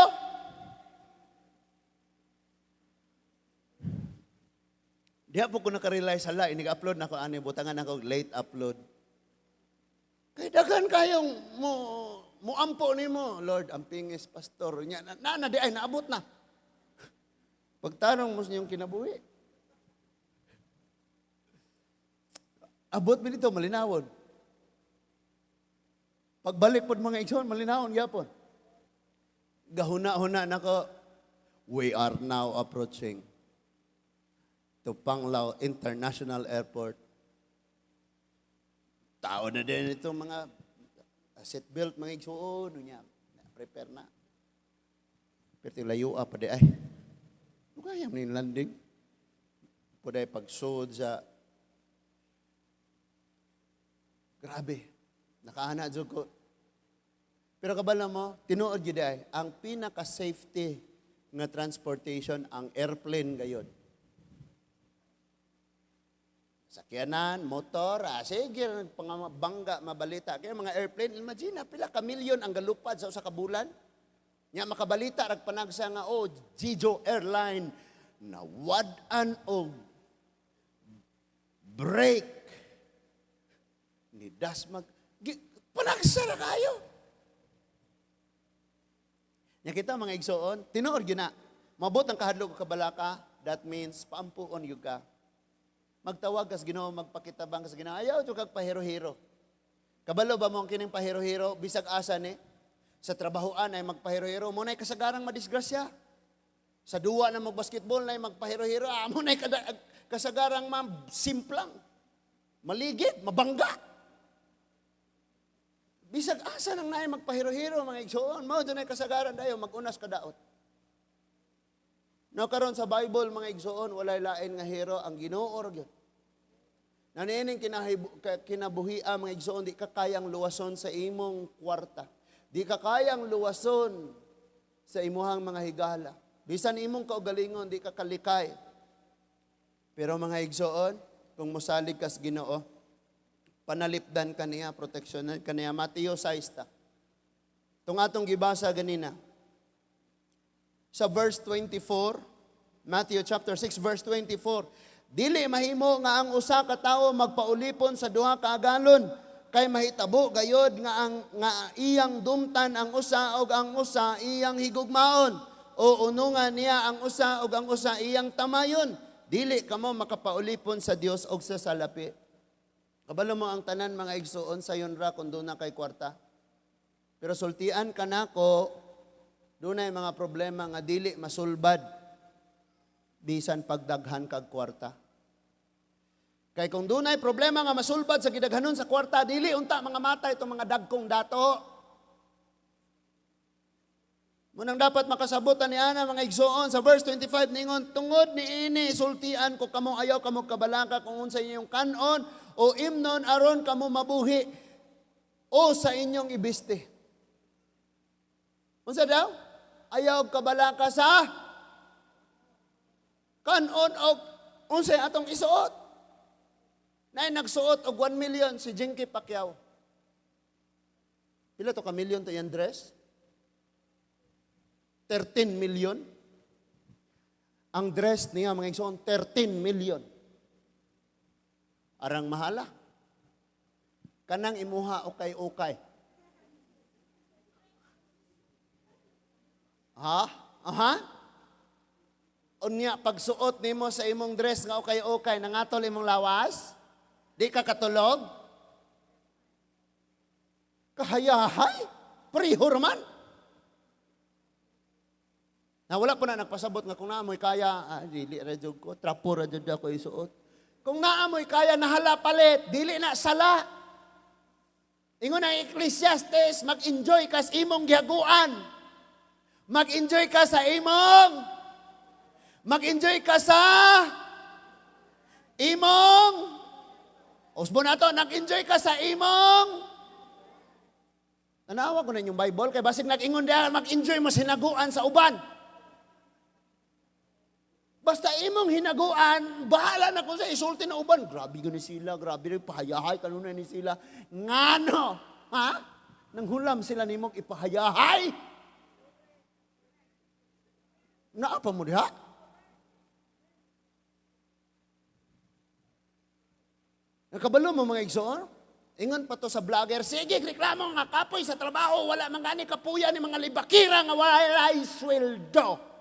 Diha po ko naka-realize, hala, inig-upload na ko ani, butangan ako late upload. Kay daghan kayong mo muampo nimo, "Lord, ampingis pastor." Nya na, na, na di ay naabot na. Pagtanong mo sa inyong kinabuhi. Abot mi dito, malinawon. Pagbalik pod mga igsoon, malinawon gyapon. Gahuna-huna nako, we are now approaching to Panglao International Airport. Tao na din itong mga seatbelt, mga igsoon, unya, prepare na. Pero layo pa di ay. Kaya mo landing. Pwede pagsud sa. Grabe. Nakaana jud ko. Pero kabalo mo, tinuod gyud ay ang pinaka-safety nga transportation ang airplane gayon. Sakyanan, motor, sige, bangga, mabalita. Kaya mga airplane, imagine, pila ka milyon ang galupad sa usa ka bulan. Nya makabalita rag panagsa nga, "Oh, Jijo Airline nawad-an og brake." Ni dasmag panagsa ra kayo. Nya kita, mga igsoon, tinuod gyud na. Mabot ang kahadlok ug kabalaka, that means paampuon gyud ka. Magtawag kas Ginoo, magpakitabang kas Ginoo. Ayaw jud kag pahiro-hiro. Kabalo ba mo ang kining pahiro-hiro bisag asa ni? Sa trabahoan ay magpahiro-hiro, mo na'y kasagarang madisgrasya. Sa duwa na magbasketball na magpahiro-hiro, mo na'y kasagarang simplang. Maligid, mabangga. Bisag asa nang naay magpahiro-hiro, mga igsoon, mao dunay kasagaran dayo mag-unas kadaot. No, karon sa Bible, mga igsoon, walay lain nga hero, ang Ginoo ra gyud. Naniining kinabuhia, mga igsoon, di ka kayang luwason sa imong kwarta. Di ka kayang luwason sa imuhang mga higala. Bisan imong kaugalingon, di ka kalikay. Pero, mga igsoon, kung mosalig kas Ginoo, panalipdan ka niya, proteksyonan ka niya. Mateo 6 ta. Tung atong gibasa ganina. Sa verse 24, Matthew chapter 6 verse 24, "Dili mahimo nga ang usa ka tawo magpaulipon sa duha ka agalon, kay mahitabo gayod nga iyang dumtan ang usa og ang usa iyang higugmaon, o unungan niya ang usa og ang usa iyang tamayon. Dili kamo makapaulipon sa Dios og sa salapi." Kabalo mo ang tanan, mga igsoon, sayon ra kung duna kay kwarta. Pero sultian ka nako, dunay mga problema nga dili masulbad bisan pagdaghan kag kwarta. Kay kung dunay problema nga masulbad sa gidaghanon sa kwarta, dili unta mga mata itong mga dagkong dato. Munang dapat makasabutan ni ana, mga igsoon, sa verse 25 ningon, "Tungod ni ini sultian ko kamo, ayaw kamo kabalaka kung unsa inyong kanon o imnon aron kamo mabuhi o sa inyong ibiste." Unsa daw? Ayaw kabalaka sa kanon o unsay atong isuot. Nay nagsuot og 1 million, si Jinky Pacquiao. Pila to ka million to yan dress? 13 million. Ang dress niya, mga igsoon, 13 million. Arang mahala. Kanang imuha ukay-ukay. Ha? Aha? Unya, pagsuot nimo sa imong dress nga ukay-ukay, nangatol imong lawas? Di ka katulog? Kahayahay? Prihor man. Na wala po na nagpasabot nga kung naamoy kaya, dili ra jud ko, trapo ra jud ako isuot. Kung naamoy kaya, nahala palit, dili na sala. Ingon ang Ecclesiastes, mag-enjoy ka sa imong gihaguan. Mag-enjoy ka sa imong. Mag-enjoy ka sa imong. Usbo na to, nag-enjoy ka sa imong. Tanawa ko na inyong Bible, kay basig nag-ingon diha, mag-enjoy mo sinaguan sa uban. Basta imong hinaguan, bahala na kung sa isulti na uban. "Grabe ni sila, grabe ni pahayahay kanunay ni sila." Ngano? Ha? Nang hulam sila nimong ipahayahay? Naa pa mo diha? Nakabalo mo, mga igsoon? Ingon pa to sa vlogger, "Sige, reklamo nga kapoy sa trabaho, wala man gani kapuya ni mga libakira nga walay sweldo."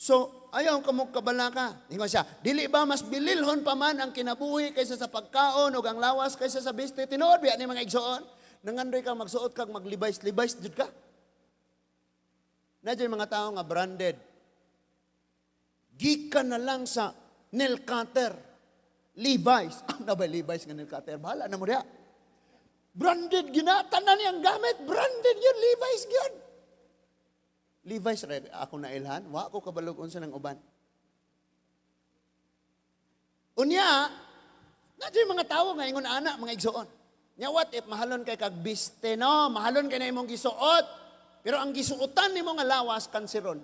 So, ayaw ka mo kabalaka. Ingon siya, "Dili ba mas bililhon pa man ang kinabuhi kaysa sa pagkaon o ang lawas kaysa sa biste?" Tinuod biya ni, mga igsoon? Nangandoy ka magsuot kag maglibay-libay jud ka. Na mga tao nga branded. Gikan na lang sa nail cutter. Levi's. Ang na ba Levi's nga nail cutter? Bahala na mo diha. Branded gina. Tanan niyang gamit. Branded yun. Levi's yun. Levi's ra ako na ilhan. Wa ko kabalog unsa ng uban. Unya, na mga tao nga ingon ana, mga igsoon. Nya what if mahalon kay kag biste, no? Mahalon kay na imong gisuot. Pero ang gisuotan nimo nga lawas kanseron.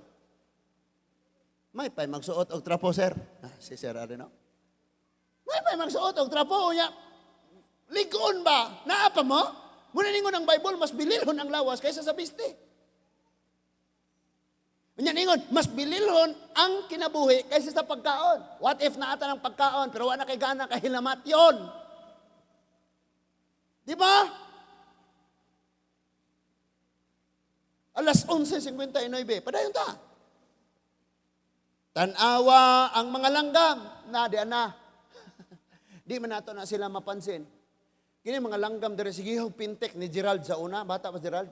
May pay magsuot og trapo, sir. Ah, si Sir ari, no? May pay magsuot og trapo unya. Ligon ba? Naa pa mo? Muna ningon ang Bible, mas bililhon ang lawas kaysa sa biste. Unya ningon, mas bililhon ang kinabuhi kaysa sa pagkaon. What if naa ta ng pagkaon pero wa na kay gana kay hilamat yon? Di ba? Alas 11:59. Padayon ta. Tanawa ang mga langgam. Na, di ana. Di man nato na sila mapansin. Kini mga langgam diri sige og pintek ni Gerald sa una. Bata pa Gerald.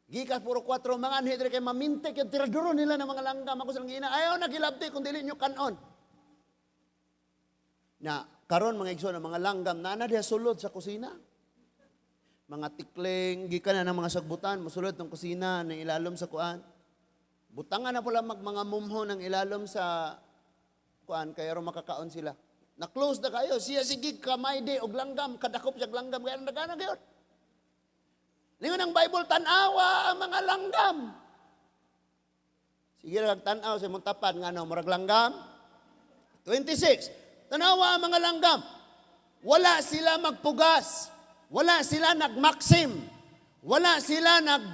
Gikas puro 4 mga anhi diri kay mamintek yung tiraduro nila ng mga langgam. Ako silang gina. Ayaw na gilabti kung dili nyo kanon. Na karon mga igsoon ang mga langgam na na diha sulod sa kusina. Mga tikling gikan na ng mga sagbutan mosulod ng kusina ng ilalom sa kuan. Butangan na pula mag mga mumho ng ilalom sa kuan kay aron makakaon sila. Na close na kayo siya sige kamay di og langgam kadakop siya langgam kay nagana gyud. Ningon ang Bible, tan-awa ang mga langgam. Sige ra tan-aw sa imong tapat ngano murag langgam. 26. Tanawa ang mga langgam. Wala sila magpugas. Wala sila nagmaksim. Wala sila nag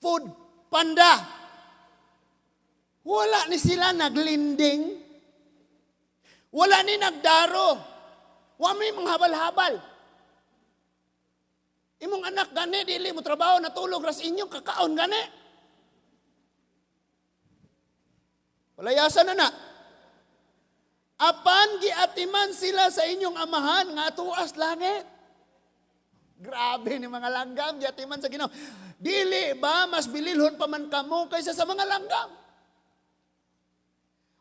food panda. Wala ni sila naglinding. Wala ni nagdaro. Wa may mga habal-habal. Imong anak gani dili mo trabaho natulog ras inyong kakaon gani. Palayasan na na. Apan giatiman sila sa inyong amahan nga tuas langit. Grabe ni mga langgam giatiman sa Ginoo. Dili ba mas bililhon pa man kamo kaysa sa mga langgam?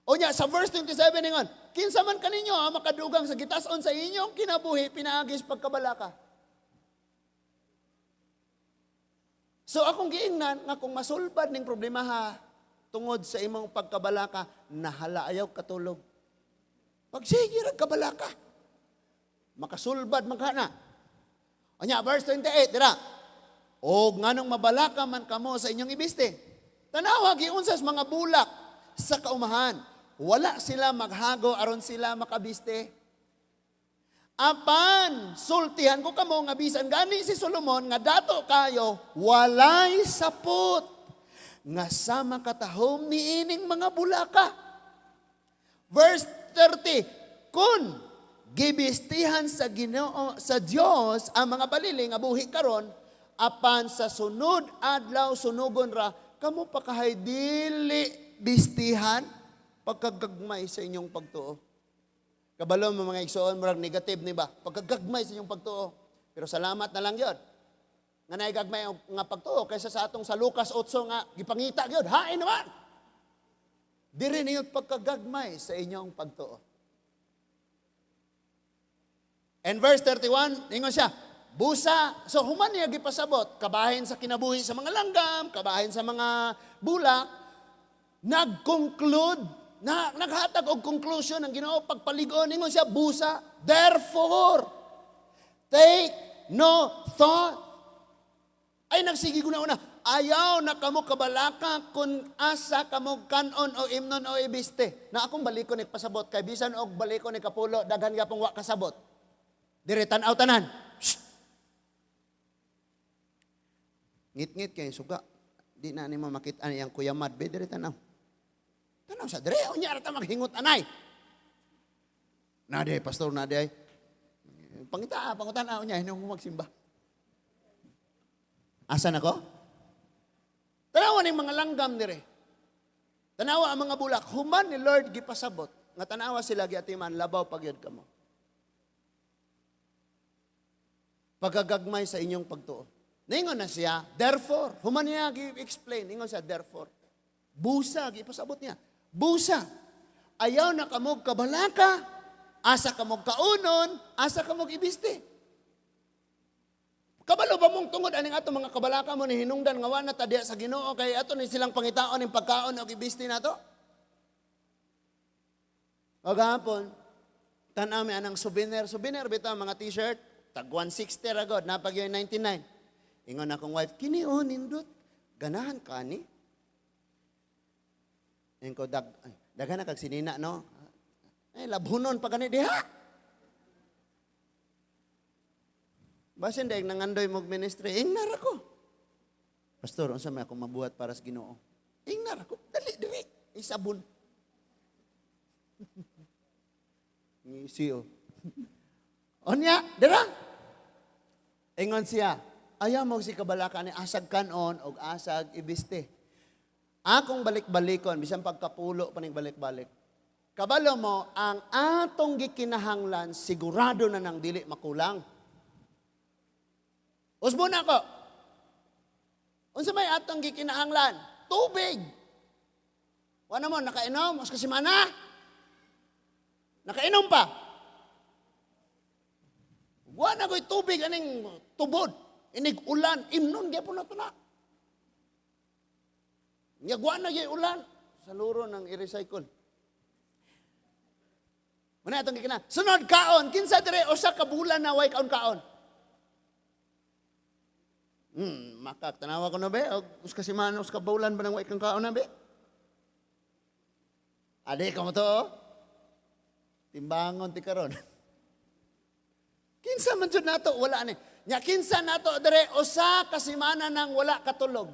O nya sa verse 27 ningon, kinsa man kaninyo ang makadugang sa gitas-on sa inyong kinabuhi pinaagis pagkabalaka. So akong giingnan nga kung masulbad ning problema ha tungod sa imong pagkabalaka, nahala ayaw katulog. Pagsige ra kabalaka. Makasulbad man ka na. Anya verse 28 dira. Og nganong mabalaka man kamo sa inyong ibiste. Tanawa giunsas mga bulak sa kaumahan. Wala sila maghago aron sila makabiste. Apan sultihan ko kamo nga bisan gani si Solomon nga dato kayo walay sapot nga sama katahom niining mga bulaka. Verse 30, kun gibistihan sa Ginoo sa Dios ang mga balili nga buhi karon apan sa sunod adlaw sunugon ra kamo pa kahay dili bistihan pagkagagmay sa inyong pagtuo. Kabalo mo mga igsoon, murag negative ni ba? Pagkagagmay sa inyong pagtuo. Pero salamat na lang yun. Nga naigagmay nga pagtuo kaysa sa atong sa Lucas 8 nga gipangita yun. Hain naman! Diri niyo pagkagagmay sa inyong pagtuo. And verse 31, ingon siya, busa, so human niya gipasabot, kabahin sa kinabuhi sa mga langgam, kabahin sa mga bulak, nag-conclude, na, naghatag og conclusion ang Ginoo pagpaligon ingon siya busa, therefore take no thought. Ay nagsige ko na una, ayaw na kamo kabalaka kung asa kamo kanon o imnon o ibiste. Na akong balikon ni pasabot kay bisan og balikon ni kapulo daghan gyapon wa kasabot. Dire tan-aw tanan. Shh. Ngit-ngit kay suga. Di na nimo makit-an iyang kuyamad be dire tan-aw. Tanaw sa dire unya ra ta maghingot anay. Nade pastor nade ay. Pangita pangutan-aw niya hinung magsimba. Asa nako? Tanawa ning mga langgam dire. Tanawa ang mga bulak. Human ni Lord gipasabot nga tanawa sila giatiman labaw pagyud kamo. Pagkagagmay sa inyong pagtuo. Ningon na siya, therefore, human niya gi-explain, ningon siya, therefore. Busa, gipasabot niya. Busa, ayaw na kamog kabalaka, asa kamog kaunon, asa kamog ibiste. Kabalo ba mong tungod aning ato mga kabalaka mo ni hinungdan nga wa na ta diha sa Ginoo kay ato ni silang pangitaon ning pagkaon og ibiste nato? O gahapon, tan-aw mi anang souvenir, souvenir bitaw mga t-shirt. Tag 160 ra god, napag yung 99. Ingon akong wife, "Kini oh, nindot. Ganahan ka ni?" Ingon ko, ay, daghan na kag sinina, no? Ay, labhunon pa gani diha. Basin dahil nangandoy mog ministry, ingnar ako. "Pastor, unsa may akong mabuhat para sa Ginoo?" Ingnar ako, dali diri, isabon. Ngisi oh. Onya, dira. Ingon siya, "Ayaw mo si kabalaka ni asag kanon og asag ibiste." Akong balik-balikon, bisan pagkapulo pa ning balik-balik. Kabalo mo, ang atong gikinahanglan, sigurado na nang dili makulang. Usbon ako. Unsa may atong gikinahanglan? Tubig. Wala mo, nakainom, mas kasimana. Nakainom pa. Wala ko'y tubig, aning tubod. Inig ulan, imnon, gyapon na to na. Nyagwa na gyud ulan. Sa luro ng i-recycle. Muna atong gikina. Sunod kaon, kinsa dire usa ka bulan na way kaon-kaon? Makak tanawa ko na be, og us ka semana, us ka bulan ba nang way kang kaon na be? Ade ka mo to, oh. Timbangon ti karon. Kinsa man jud nato wala ni. Nya kinsa nato dire usa ka semana nang wala katulog?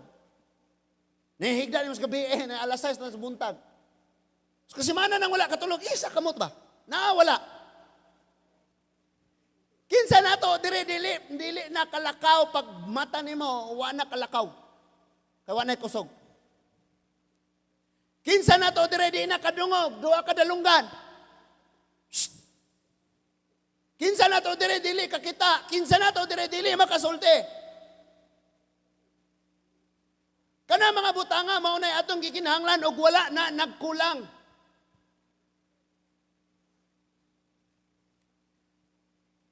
Nihigda ni mas gabi eh, na alas 6 na sa buntag. Usa ka semana nang wala katulog, isa kamot ba? Na wala. Kinsa nato dire dili dili na kalakaw pag mata nimo wa na kalakaw. Kay wa na kusog. Kinsa nato dire di na kadungog, duha ka dalunggan. Shh. Kinsa nato dire dili kakita, kinsa nato dire dili makasulti. Kana mga butanga mao nay atong gikinahanglan og wala na nagkulang.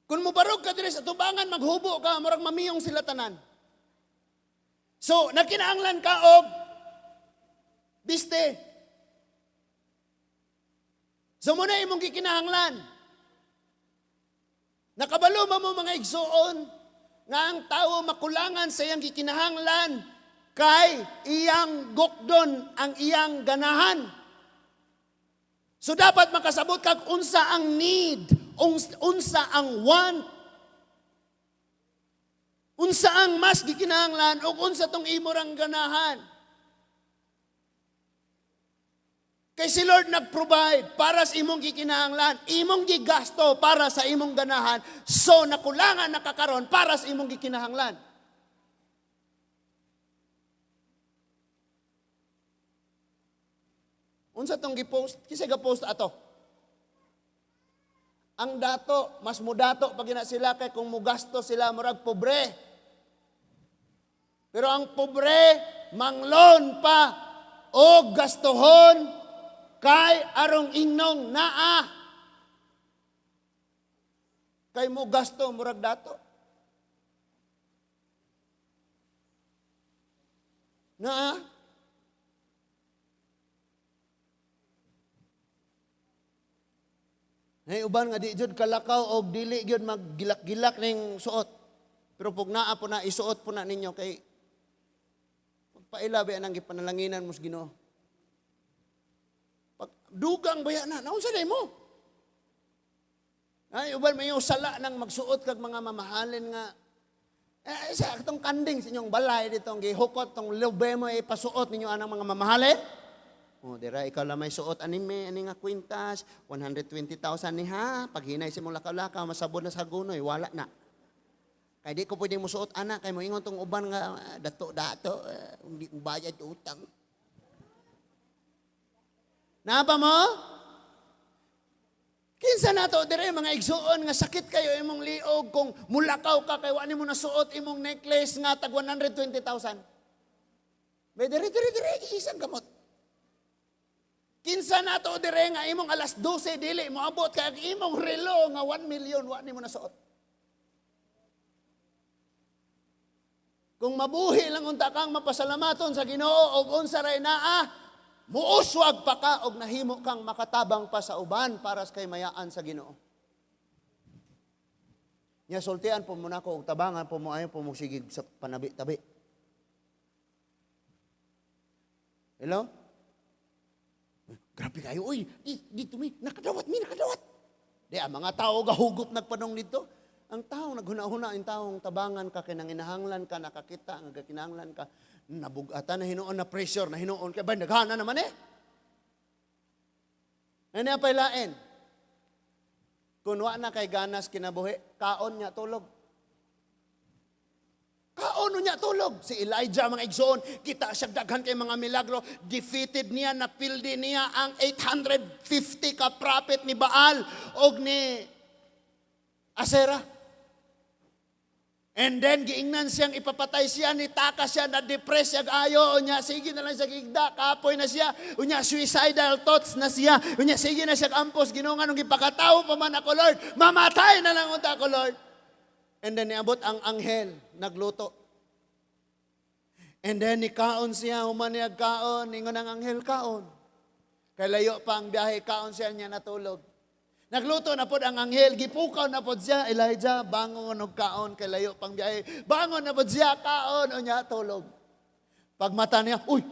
Kung mubarog ka diri sa tubangan, maghubo ka, murag mamiyong sila tanan. So, nagkinahanglan ka og biste. So, muna imong gikinahanglan. Nakabalo ba mo mga igsuon nga ang tao makulangan sa iyang gikinahanglan kay iyang gukdon ang iyang ganahan. So dapat makasabot kag unsa ang need, unsa ang want, unsa ang mas gikinahanglan ug unsa tong imo rang ganahan. Kay si Lord nag-provide para sa imong gikinahanglan, imong gigasto para sa imong ganahan, so nakulangan nakakaron para sa imong gikinahanglan. Unsa tong gi-post? Kinsa ga-post ato? Ang dato, mas mudato pag gina sila kay kung mugasto sila murag pobre. Pero ang pobre manglon pa og gastohon kay arong ingnong naa. Kay mo gasto murag dato. Naa. Nay uban nga di jud kalakaw og dili gyud maggilak-gilak ning suot. Pero pug naa po na isuot po na ninyo kay pagpaila ba nang gipanalanginan mo sa Ginoo. Pag dugang baya na, naunsa day mo? Ay uban mayo sala nang magsuot kag mga mamahalin nga sa atong kanding sa inyong balay ditong gihukot tong lube mo ipasuot ninyo anang mga mamahalin. Oh, dira ikaw lang may suot anime ani nga kwintas 120,000 ni ha. Paghinay sa imong lakaw-lakaw masabod na sa gunoy, wala na. Kay di ko pwede mo suot ana kay moingon tong uban nga dato-dato hindi mo bayad utang. Naa pa mo? Kinsa nato dire mga igsuon nga sakit kayo imong liog kung mulakaw ka kay wa nimo nasuot imong necklace nga tag 120,000. May dire dire dire isang gamot. Kinsa nato dire nga imong alas 12 dili moabot kay ang imong relo nga 1 million wa nimo nasuot. Kung mabuhi lang unta kang mapasalamaton sa Ginoo og unsa ray naa, muuswag pa ka og nahimo kang makatabang pa sa uban para sa kay mayaan sa Ginoo. Nya sultian po mo nako og tabangan po mo, ayaw po mo sige sa panabi-tabi. Hello? Grabe kayo, uy, dito mi, nakadawat mi, nakadawat. Di, ang mga tao gahugot nagpanong dito. Ang tao naghuna-huna, ang taong tabangan ka, kinanginahanglan ka, nakakita, ang kinahanglan ka, nabugatan na hinuon na pressure, na hinuon ka, ba, naghana naman eh. Ano pa ilain? Kung wa na kay ganas kinabuhi, kaon niya tulog. Kaon niya tulog. Si Elijah, mga igsoon, kita siya daghan kay mga milagro, defeated niya, napildi niya ang 850 ka prophet ni Baal og ni Asera. And then, giingnan siyang ipapatay siya, nitaka siya, na-depress siya, ayo, unya, sige na lang siya gigda, kapoy na siya, unya, suicidal thoughts na siya, unya, sige na siya ampos, Ginoo, nung gipakatawo pa man ako, Lord, mamatay na lang unta ako, Lord. And then, niabot ang anghel, nagluto. And then, nikaon siya, human niya kaon, ingon ang anghel, "Kaon. Kay layo pa ang biyahe." Kaon siya niya, natulog. Nagluto na pod ang anghel, gipukaw na pod siya, "Elijah, bangon og kaon kay layo pang biyahe." Bangon na pod siya, kaon, unya tulog. Pagmata niya, "Uy,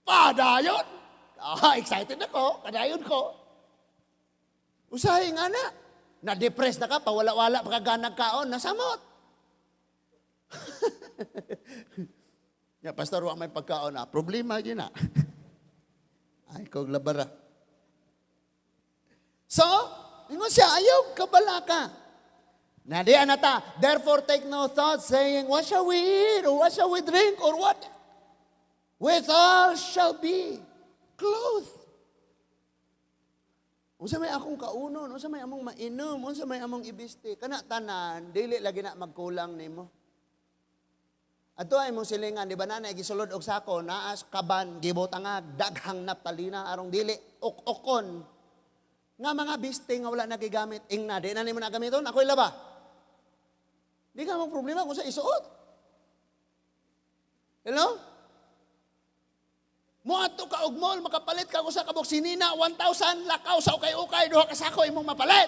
padayon!" Ah, excited ako, padayon ko. Usahay nga na. Na-depress na ka, pawala-wala pa ka ganag kaon, nasamot. Ya, "Pastor, wa may pagkaon na." Problema yun na. Ay, kog labara. So, ingon siya, "Ayaw kabalaka." Na di anata, "Therefore take no thought, saying, 'What shall we eat, or what shall we drink, or what withal shall be clothed?'" Unsa may akong kaunon, unsa may among mainom, unsa may among ibisti. Kana tanan, dili lagi na magkulang nimo. Ato ay mong silingan, di ba na gisulod og sako, naas kaban, gibutangag, daghang naptalina, arong dili, ok-okon. Nga mga biste nga wala nagigamit, ing na, di na nimo nagamiton, ako'y laba. Di ka mong problema kung sa isuot. Hello? Muadto ka og mall, makapalit ka usa ka sinina, 1,000, lakaw sa ukay-ukay, duha ka sako imong mapalit.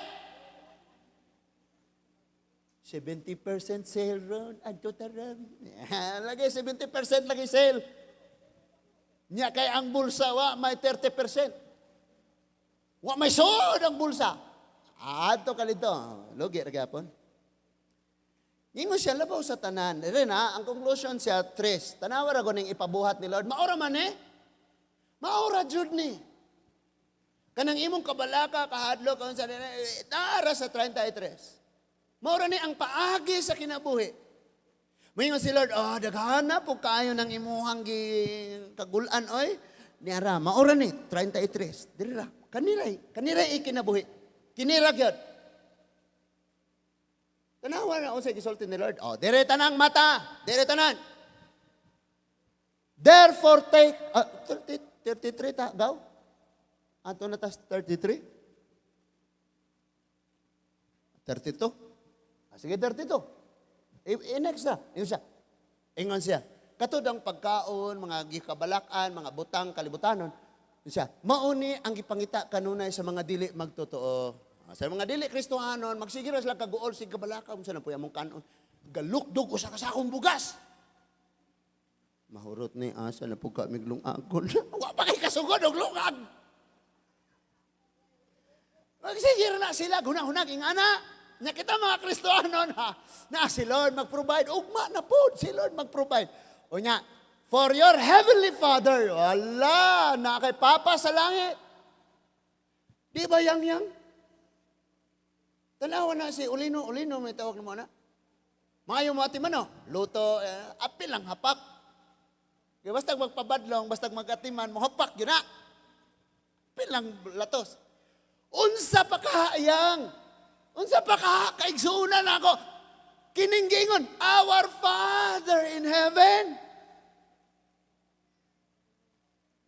70% sale ron, adto taram. Lagi 70% lagi sale. Nya kay ang bulsa wa may 30%. Wa may sud ang bulsa. Adto ka dito. Lugi ra gyapon. Ingon siya labaw sa tanan. Rin ha, ang conclusion siya, tres. Tanawa ra ning ipabuhat ni Lord. Maora man eh. Maora jud ni. Kanang imong kabalaka, kahadlok, kung sa naara sa 33. Maora ni ang paagi sa kinabuhi. Moingon si Lord, "Oh, daghana po kaayo ng imuhang gi kagulan oy." Niara, maora ni 33. Diri ra. Kaniray, kaniray ikinabuhi. Kinira gyud. Tanawa na unsay gisulti ni Lord. Oh, dire tanang mata, dire tanan. Therefore take 30, 33 ta gaw. Ato na tas 33. 32. Ah, sige, 32. I-next na. Ingon siya. Ingon siya. Katod ang pagkaon, mga gikabalakan, mga butang, kalibutanon. Ingon siya, mauni ang gipangita kanunay sa mga dili magtotoo. Ah, sa mga dili Kristohanon, magsige ra sila kaguol sig kabalaka, unsa na po among kanon. Galukdog usa ka sakong bugas. Mahurot ni asa na po ka miglungagon. Wa pa kay kasugod og lungag. Magsige ra na sila, hunag-hunag ingana. Nya kita mga Kristohanon ha, na si Lord mag-provide, ugma na po si Lord mag-provide. Unya, for your heavenly Father, wala, na kay Papa sa langit. Di ba yang yang? Tanawa na si Ulino, Ulino may tawag mo na. Maayo mo ati man no, luto, eh, apil lang hapak. Kaya basta magpabadlong, basta magatiman, mo hapak yun na. Apil lang latos. Unsa pa kahayang? Unsa pa ka kaigsuonan ako? Kining giingon, "Our Father in heaven."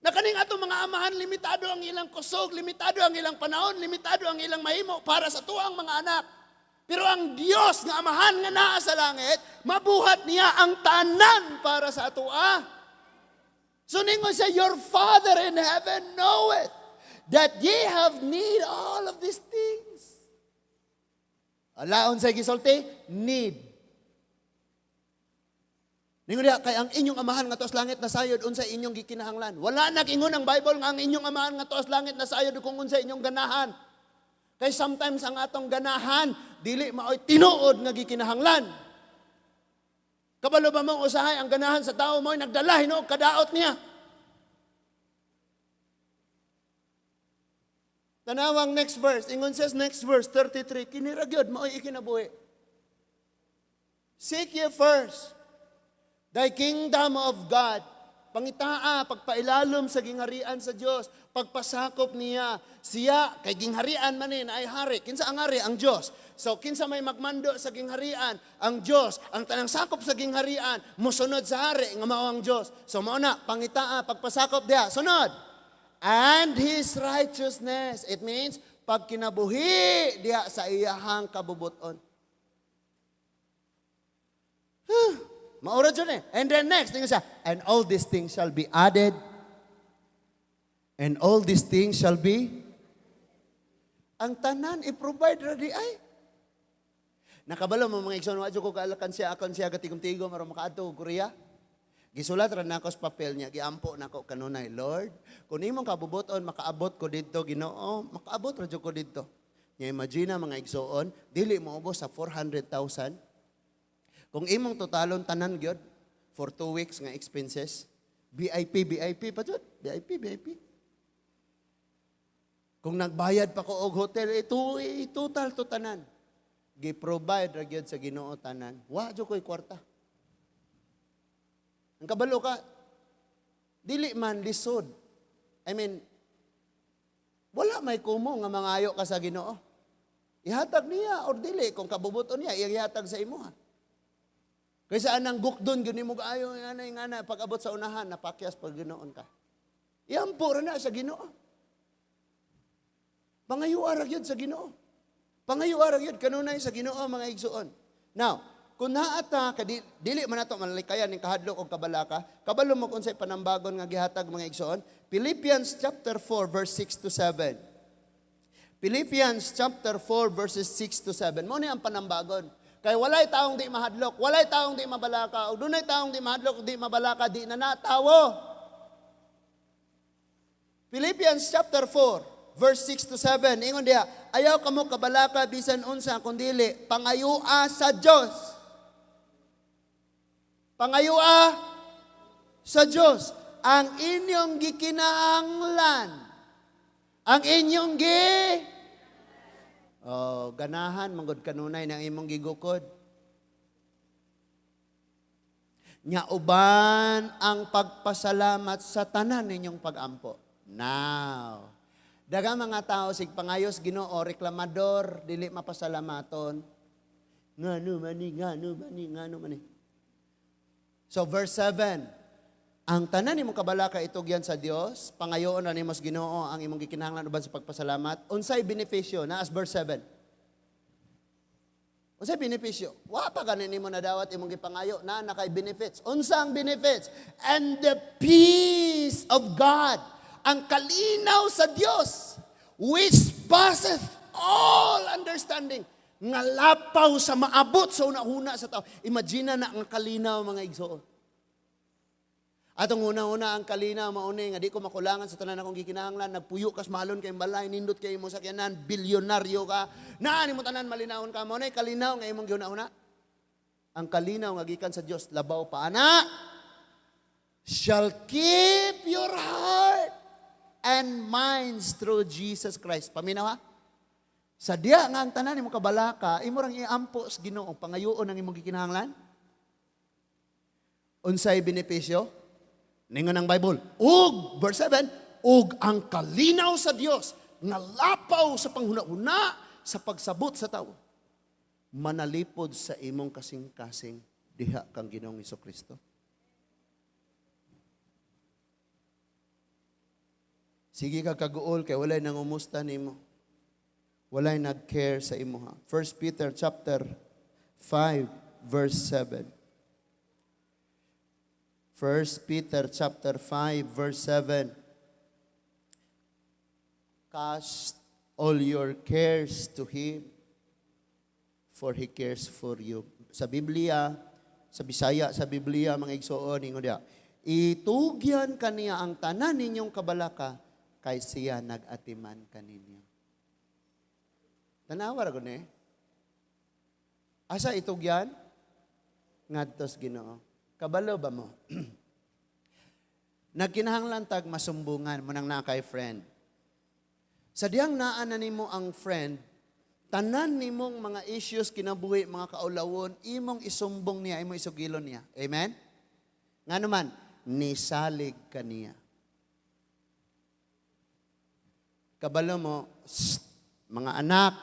Na kaning atong mga amahan, limitado ang ilang kusog, limitado ang ilang panahon, limitado ang ilang mahimo para sa tuang mga anak. Pero ang Dios nga amahan nga naa sa langit, mabuhat niya ang tanan para sa atoa. So ningon siya, "Your Father in heaven knoweth that ye have need all of these things." Ala, unsay gisulti? Need. Ningon diha, kay ang inyong Amahan nga tuas langit nasayod unsay inyong gikinahanglan. Wala nag-ingon ang Bible nga ang inyong Amahan nga tuas langit nasayod kung unsay inyong ganahan. Kay sometimes ang atong ganahan dili maoy tinuod nga gikinahanglan. Kabalo ba mong usahay ang ganahan sa tao mo'y nagdala hinuog kadaot niya. Tanawang next verse, ingon says next verse 33, kini ra gyud maoy ikinabuhi. Seek ye first the kingdom of God. Pangitaa, pagpailalom sa gingharian sa Dios, pagpasakop niya. Siya, kay gingharian man ni, naay hari. Kinsa ang hari? Ang Dios. So, kinsa may magmando sa gingharian? Ang Dios. Ang tanang sakop sa gingharian, musunod sa hari, nga mao ang Dios. So, mao na, pangitaa, pagpasakop diha. Sunod. And His righteousness. It means, pagkinabuhi diha sa iyahang kabubuton. Huh. Maura dyan eh. And then next, tingnan siya, and all these things shall be added. And all these things shall be, ang tanan, i-provide ra di ay. Nakabalo mo mga igsoon, wa ko kaalakan siya, akon siya gatigom-tigom, aron makaadto og Korea. Gisulat ra nako sa papel niya, giampo nako kanunay, Lord, kung imong kabubuton, makaabot ko didto, Ginoo, makaabot ra jud ko didto. Nya imagine mga igsoon, dili mo ubos sa 400,000. Kung imong totalon tanan gyud for 2 weeks nga expenses, VIP, VIP pa jud, VIP, VIP. Kung nagbayad pa ko og hotel, ito total to tanan. Gi-provide ra gyud sa Ginoo tanan. Wa jud ko'y kwarta. Ang kabalo ka, dili man lisod. I mean, wala may kumo nga mangayo ka sa Ginoo. Ihatag niya or dili kung kabubuton niya, ihatag sa imuha. Kaysa anang gukdon gyud nimo kaayo nga nga pag abot sa unahan napakyas pag Ginoon ka. Iampo ra na sa Ginoo. Pangayuara gyud sa Ginoo. Pangayuara gyud kanunay sa Ginoo, mga igsuon. Now, kung naa ta kadi dili man nato malikayan ning kahadlok og kabalaka, kabalo mo kung unsay panambagon nga gihatag, mga igsuon. Philippians chapter 4 verse 6 to 7. Philippians chapter 4 verses 6 to 7. Mao ni ang panambagon. Kay walay taong di mahadlok, walay taong di mabalaka, ug dunay taong di mahadlok, di mabalaka, di na natawo. Philippians chapter 4 verse 6 to 7. Ingon diha, ayaw kamo kabalaka bisan unsa kundili pangayua sa Dios. Pangayua sa Dios ang inyong gikinahanglan. Ang inyong gi Oh, ganahan manggod kanunay ng imong gigukod. Nya uban ang pagpasalamat sa tanan ninyong pagampo. Now, daghang mga tao sig pangayos Ginoo, reklamador, dili mapasalamaton. Ngano mani, ngano mani, ngano mani. So verse 7, ang tanan nimong kabalaka itugyan sa Dios, pangayoon na nimo sa Ginoo ang imong gikinahanglan uban sa pagpasalamat. Unsay benepisyo? Naas verse 7. Unsay benepisyo? Wa pa gani nimo nadawat imong gipangayo na nakay benefits. Unsa ang benefits? And the peace of God, ang kalinaw sa Dios, which passeth all understanding, nga lapaw sa maabot sa una-una sa tao. Imagine na ang kalinaw, mga igsoon. Atong una-una ang kalinaw mauni nga di ko makulangan sa tanan akong gikinahanglan, nagpuyo kas malon kay balay, nindot kay imong sakyanan, bilyonaryo ka, naa nimo tanan, malinawon ka, mao na kalinaw nga imong gihuna-huna. Ang kalinaw nga gikan sa Dios labaw pa ana, shall keep your heart and minds through Jesus Christ. Paminaw ha? Sa diya nga ang tanan imong kabalaka, imo rang iampo sa Ginoo, pangayoon ang imong gikinahanglan. Unsay benepisyo? Ningon ang Bible, ug verse 7, ug ang kalinaw sa Dios nga lapaw sa panghuna-huna sa pagsabot sa tao, manalipod sa imong kasing-kasing diha kang Ginoong Kristo. Sige ka kaguol kay walay nangumusta nimo. Walay nag-care sa imo ha. 1 Peter chapter 5 verse 7. 1 Peter chapter 5 verse 7. Cast all your cares to Him, for He cares for you. Sa Biblia, sa Bisaya, sa Biblia, mga igsoon, ingon diya, "Itugyan kaniya ang tanan ninyong kabalaka, kay siya nag-atiman kaninyo." Tanawa ra gud ni. Asa itugyan? Ngadto sa Ginoo. Kabalo ba mo? Nagkinahanglan tag masumbungan mo nang naa kay friend. Sa diyang naa na nimo ang friend, tanan nimong mga issues kinabuhi, mga kaulawon, imong isumbong niya, imong isugilon niya. Amen? Nga naman, nisalig kaniya. Kabalo mo, sst, mga anak,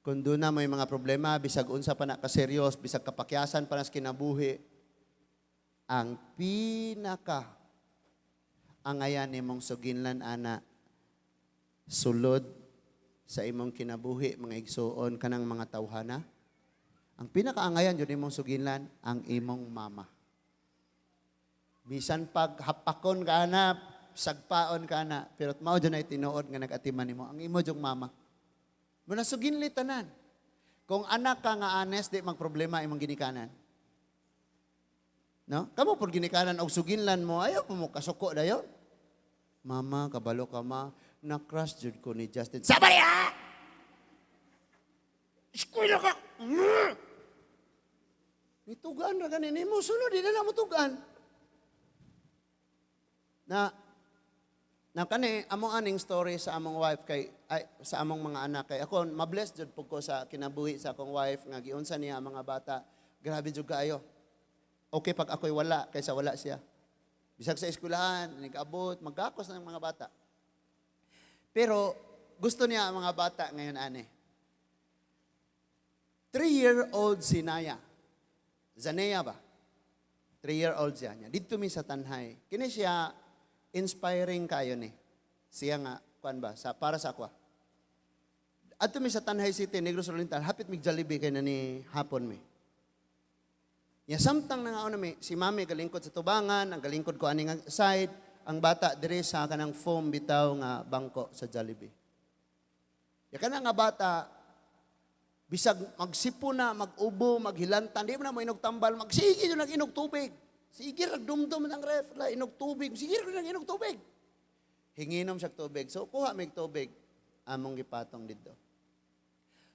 kung doon na may mga problema, bisag unsa pa na kaseryos, bisag kapakyasan pa na sa kinabuhi, ang pinaka angayan nimong suginlan ana sulod sa imong kinabuhi, mga igsuon, kanang mga tawhana, ang pinakaangayan jud imong suginlan ang imong mama. Bisan pag hapakon ka na, sagpaon ka na, pero mao jud ay tinuod nga nag-atiman nimo ang imo jung mama. Muna suginli tanan. Kung anak ka nga honest, di magproblema imong ginikanan. No? Kamo pud ginikanan og suginlan mo, ayaw po mo kasuko dayon. "Mama, kabalo ka ma, na-crush jud ko ni Justin." "Sabay ah! Eskwela ka!" Nitugaan ra gani nimo, sunod di na na mo tugaan. Na na kani amo aning story sa among wife kay ay, sa among mga anak, kay ako mabless jud pud ko sa kinabuhi sa akong wife nga giunsa niya ang mga bata. Grabe jud kaayo. Okay pag ako'y wala kaysa wala siya. Bisag sa eskwelahan, nag-abot, magkakos ng mga bata. Pero gusto niya ang mga bata ngayon ane. 3-year-old si Naya. Zanea ba? 3-year-old siya niya. Dito mi sa Tanhay. Kini siya inspiring kayo ni. Siya nga, kuan ba, sa, para sa ako. Adto mi sa Tanhay City, Negros Oriental, hapit mig Jollibee kay na ni hapon mi. Ya samtang nangaon mi, si mami galingkod sa tubangan, ang galingkod ko ani nga side, ang bata dire sa kanang foam bitaw nga bangko sa Jollibee. Ya kana nga bata, bisag magsipo na, mag-ubo, maghilantan, di mo na mo inog tambal, magsige yun nag-inog tubig. Sige nagdumdum ng ref, la inog tubig, sige nag inog tubig. Hinginom siya tubig. So kuha mig tubig, among gipatong didto.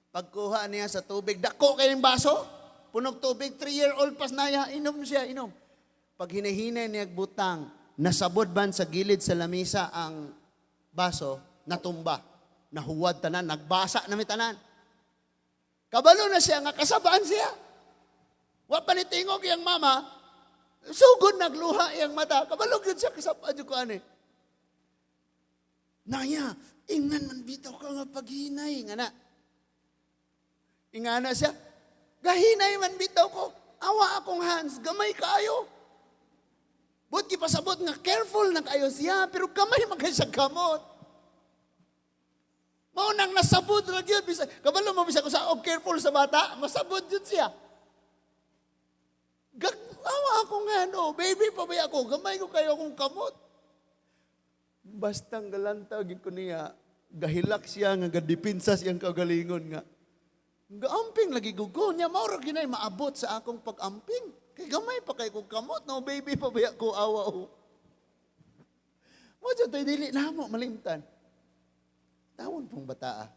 Pagkuha niya sa tubig, dako kay baso, punog tubig, 3-year-old pas naya, inom siya, inom. Pag hinahinay niya butang, nasabod ban sa gilid sa lamisa ang baso, natumba, nahuwad tanan, nagbasa na mi tanan. Kabalo na siya, nga kasabaan siya. Wa pa ni tingog iyang mama, sugod nagluha iyang mata. Kabalo gyud siya, kasabaan jud ko ani. "Naya, ingnan man bitaw ka nga paghinay." Nga na. Ingana siya, "Gahinay man bitaw ko. Awa akong hands, gamay kaayo." But gipasabot nga careful na kayo siya, pero gamay man kay siya kamot. Mao nang nasabod ra gyud bisag kabalo mo bisag sa og careful sa bata, masabod jud siya. Gag awa akong ano, baby pa ba ako, gamay ko kayo akong kamot. Bastang galanta gyud ko niya, gahilak siya nga gadipinsa siyang kagalingon nga. Gaamping lagi gugo niya, mao ra gyud maabot sa akong pag-amping. Kay gamay pa kay kong kamot, no baby pa ba ko awa o. Mo jud to'y dili namo malimtan. Tawon pong bataa.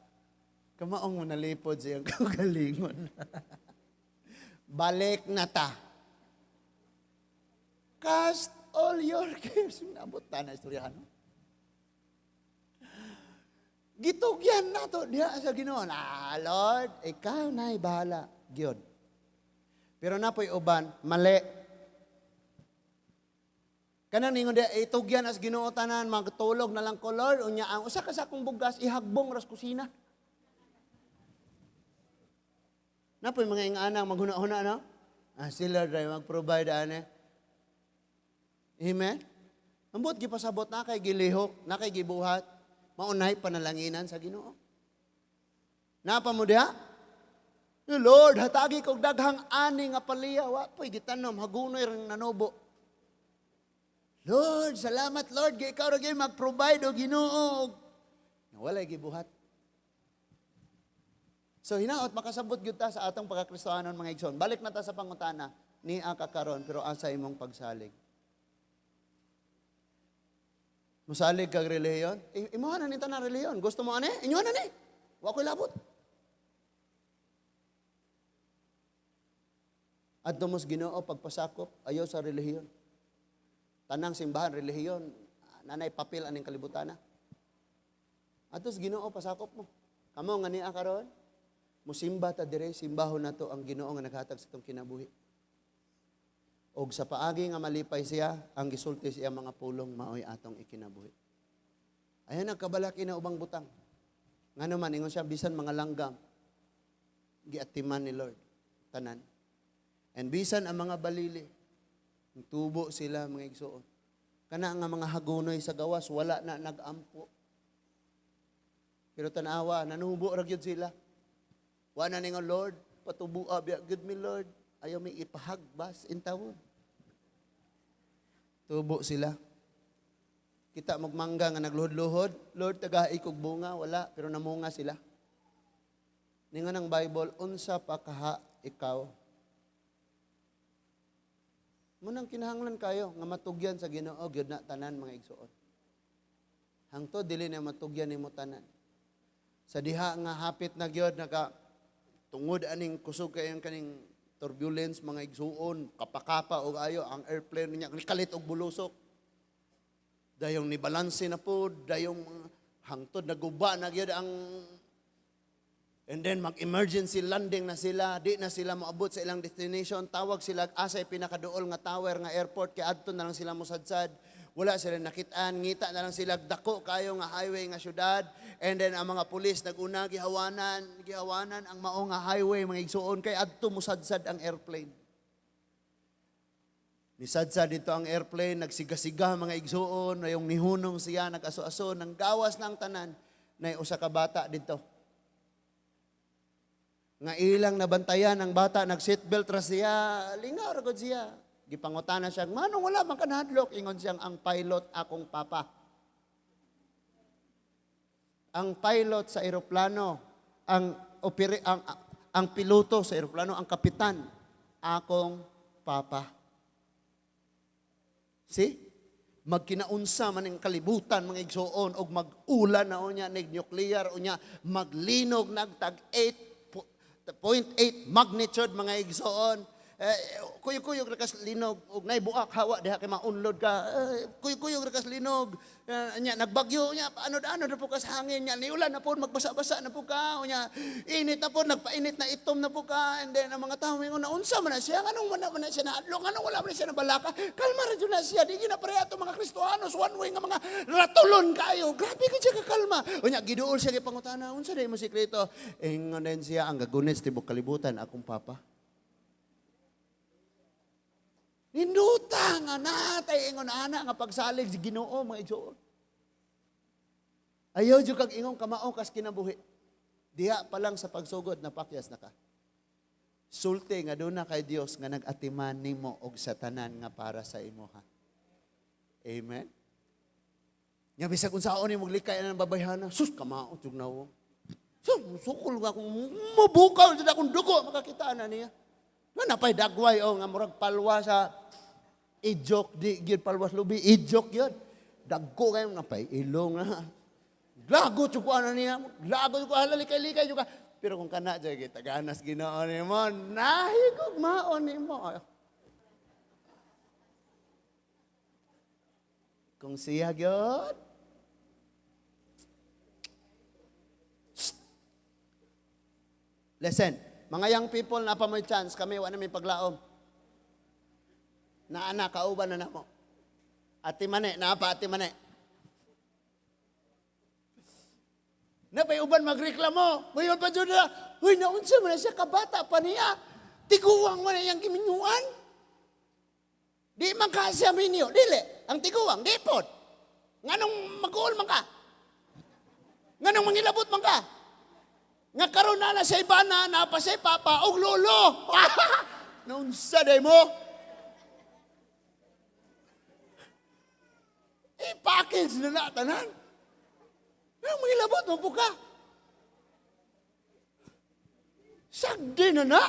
Kamaong mo nalipod siyang kagalingon. Balik na ta. Cast all your cares. Nabot ta na istoryahan. No? Gitugyan na to diha sa Ginoo. "Ah, Lord, ikaw na'y bahala." Gyud. Pero napoy uban, mali. Kanang ningon diha, "Itugyan as Ginoo tanan, magtulog na lang ko, Lord. Unya ang usa ka sakong bugas ihagbong ras kusina." Napoy mga ingana maghuna-huna no? Ah, sila dray mag-provide ane. Amen? Ambot gipasabot na kay gilihok, na kay gibuhat, maunay panalanginan sa Ginoo. Napa mo diha? "Lord, hatagi kog daghang ani nga paliya, wa po'y gitanom, hagunoy rang nanubo. Lord, salamat Lord, kay ikaw ra gyud mag-provide og Ginoo." Walay gibuhat. So hinaot makasabot gyud ta sa atong pagkakristohanon, mga igsoon. Balik na ta sa pangutana, nia ka karon pero asa imong pagsalig? Musalig kag relihiyon? Imuha na ni tanan relihiyon. Gusto mo ani? Inyo na ni. Wa ko'y labot. Adto mos Ginoo pagpasakop, ayaw sa relihiyon. Tanang simbahan relihiyon, nanay papel aning kalibutana. Adto sa Ginoo pasakop mo. Kamo nga nia karon, musimba ta dire, simbahon nato ang Ginoo nga naghatag sa atong kinabuhi. Og sa paagi nga malipay siya, ang gisulti siya mga pulong maoy atong ikinabuhi. Ayan ang kabalaki na ubang butang. Ngano man ingon siya, bisan mga langgam giatiman ni Lord tanan. And bisan ang mga balili, tubo sila, mga igsuon. Kana nga mga hagunoy sa gawas, wala na nagampo. Pero tanawa, nanubo ra gyud sila. Wa na ningon, "Lord, patubo biya gyud mi, Lord. Ayaw mi ipahagbas intawon." Tubo sila. Kita magmangga nga nagluhod-luhod, "Lord, tagai kog bunga," wala, pero namunga sila. Ningon ang Bible, unsa pa kaha ikaw? Munang kinahanglan kayo nga matugyan sa Ginoo gyud na tanan, mga igsuon. Hangtod dili na matugyan nimo tanan. Sa diha nga hapit na gyud naka tungod aning kusog kayong kaning turbulence, mga igsuon, kapakapa og ayo ang airplane niya kalit og bulusok. Dayong ni balanse na pod, dayong hangtod naguba na gyud ang. And then mag-emergency landing na sila, di na sila moabot sa ilang destination. Tawag sila asay pinakaduol nga tower nga airport kay adto na lang sila mosadsad. Wala sila nakitaan, ngita na lang sila dako kayo nga highway nga syudad. And then ang mga pulis naguna gihawanan, gihawanan ang mao nga highway, mga igsuon, kay adto mosadsad ang airplane. Nisadsad dito ang airplane, nagsiga-siga, mga igsuon, na yung nihunong siya, nag-aso-aso, nang gawas ng tanan, na usa ka bata dito nga ilang nabantayan ang bata, nag-seatbelt ra siya, lingaw ra gud siya. Gipangutana siya, "Manong wala man ka nahadlok?" Ingon siyang, "Ang pilot akong papa." Ang pilot sa eroplano, ang piloto sa eroplano, ang kapitan, akong papa. See? Magkinaunsa man ang kalibutan, mga igsuon, og mag-ulan na unya nig nuclear unya, maglinog nagtag 8.8 magnitude, mga igsoon. Eh, kuyog-kuyog ra kas linog ug nay buak hawa diha kay maunlod ka. Eh, kuyog-kuyog ra kas linog. Eh, nya nagbagyo nya, ano-ano na po kas hangin nya, niulan na po, magbasa-basa na po ka nya, init na po, nagpainit na, itom na po ka. And then ang mga tao mingon na, "Unsa man na siya? Nganong wala man na siya nahadlok? Nganong wala man na siya nabalaka? Kalma ra jud na siya, di gyud na pareha ato mga Kristohanos, one way nga mga ratulon kayo. Grabe gud siya kakalma." Unya giduol siya, gipangutana, "Unsa day mo sikreto?" Ingon din siya, "Ang gagunit sa tibok kalibutan akong papa." Ninduta nga natay ingon ana nga pagsalig sa Ginoo, mga igsoon. Ayaw jud kag ingong kamao kas kinabuhi. Diha pa lang sa pagsugod napakyas na ka. Sulti nga doon na kay Dios nga nag-atiman nimo og sa tanan nga para sa imuha. Amen. Nya bisag unsaon nimo likay ang babayhana, sus, kamao jud nawo. Sus, sukol nga kung mabukaw jud akong dugo makakita na niya. Nga napay dagway o nga murag palwa sa ijok, di gyud palwas lubi, ijok yun. Dagko kayo napay ilong na. Lagot jud ko ana niya, lagot jud ko hala likay-likay jud ka. Pero kung kana jud kita ganas Ginoo nimo, nahigog maon nimo. Kung siya gyud. Shh. Listen, mga young people, na pa mo'y chance, kami wa na may paglaom. Naa na, kauban na namo. Ate mane, naa pa ate mane. Napay uban magreklamo. Mayon pa jud na. "Uy, naunsa man na siya, kabata pa niya. Tiguang man na iyang giminyuan. Di man ka siya minyo, dili. Ang tiguang, di pod. Nganong mag-uol man ka? Nganong mangilabot man ka? Nga karon na na siya bana, na pa siya papa og lolo. Naunsa day mo?" I-package na na tanan. Ang mangilabot mo po ka. Sagdi na na.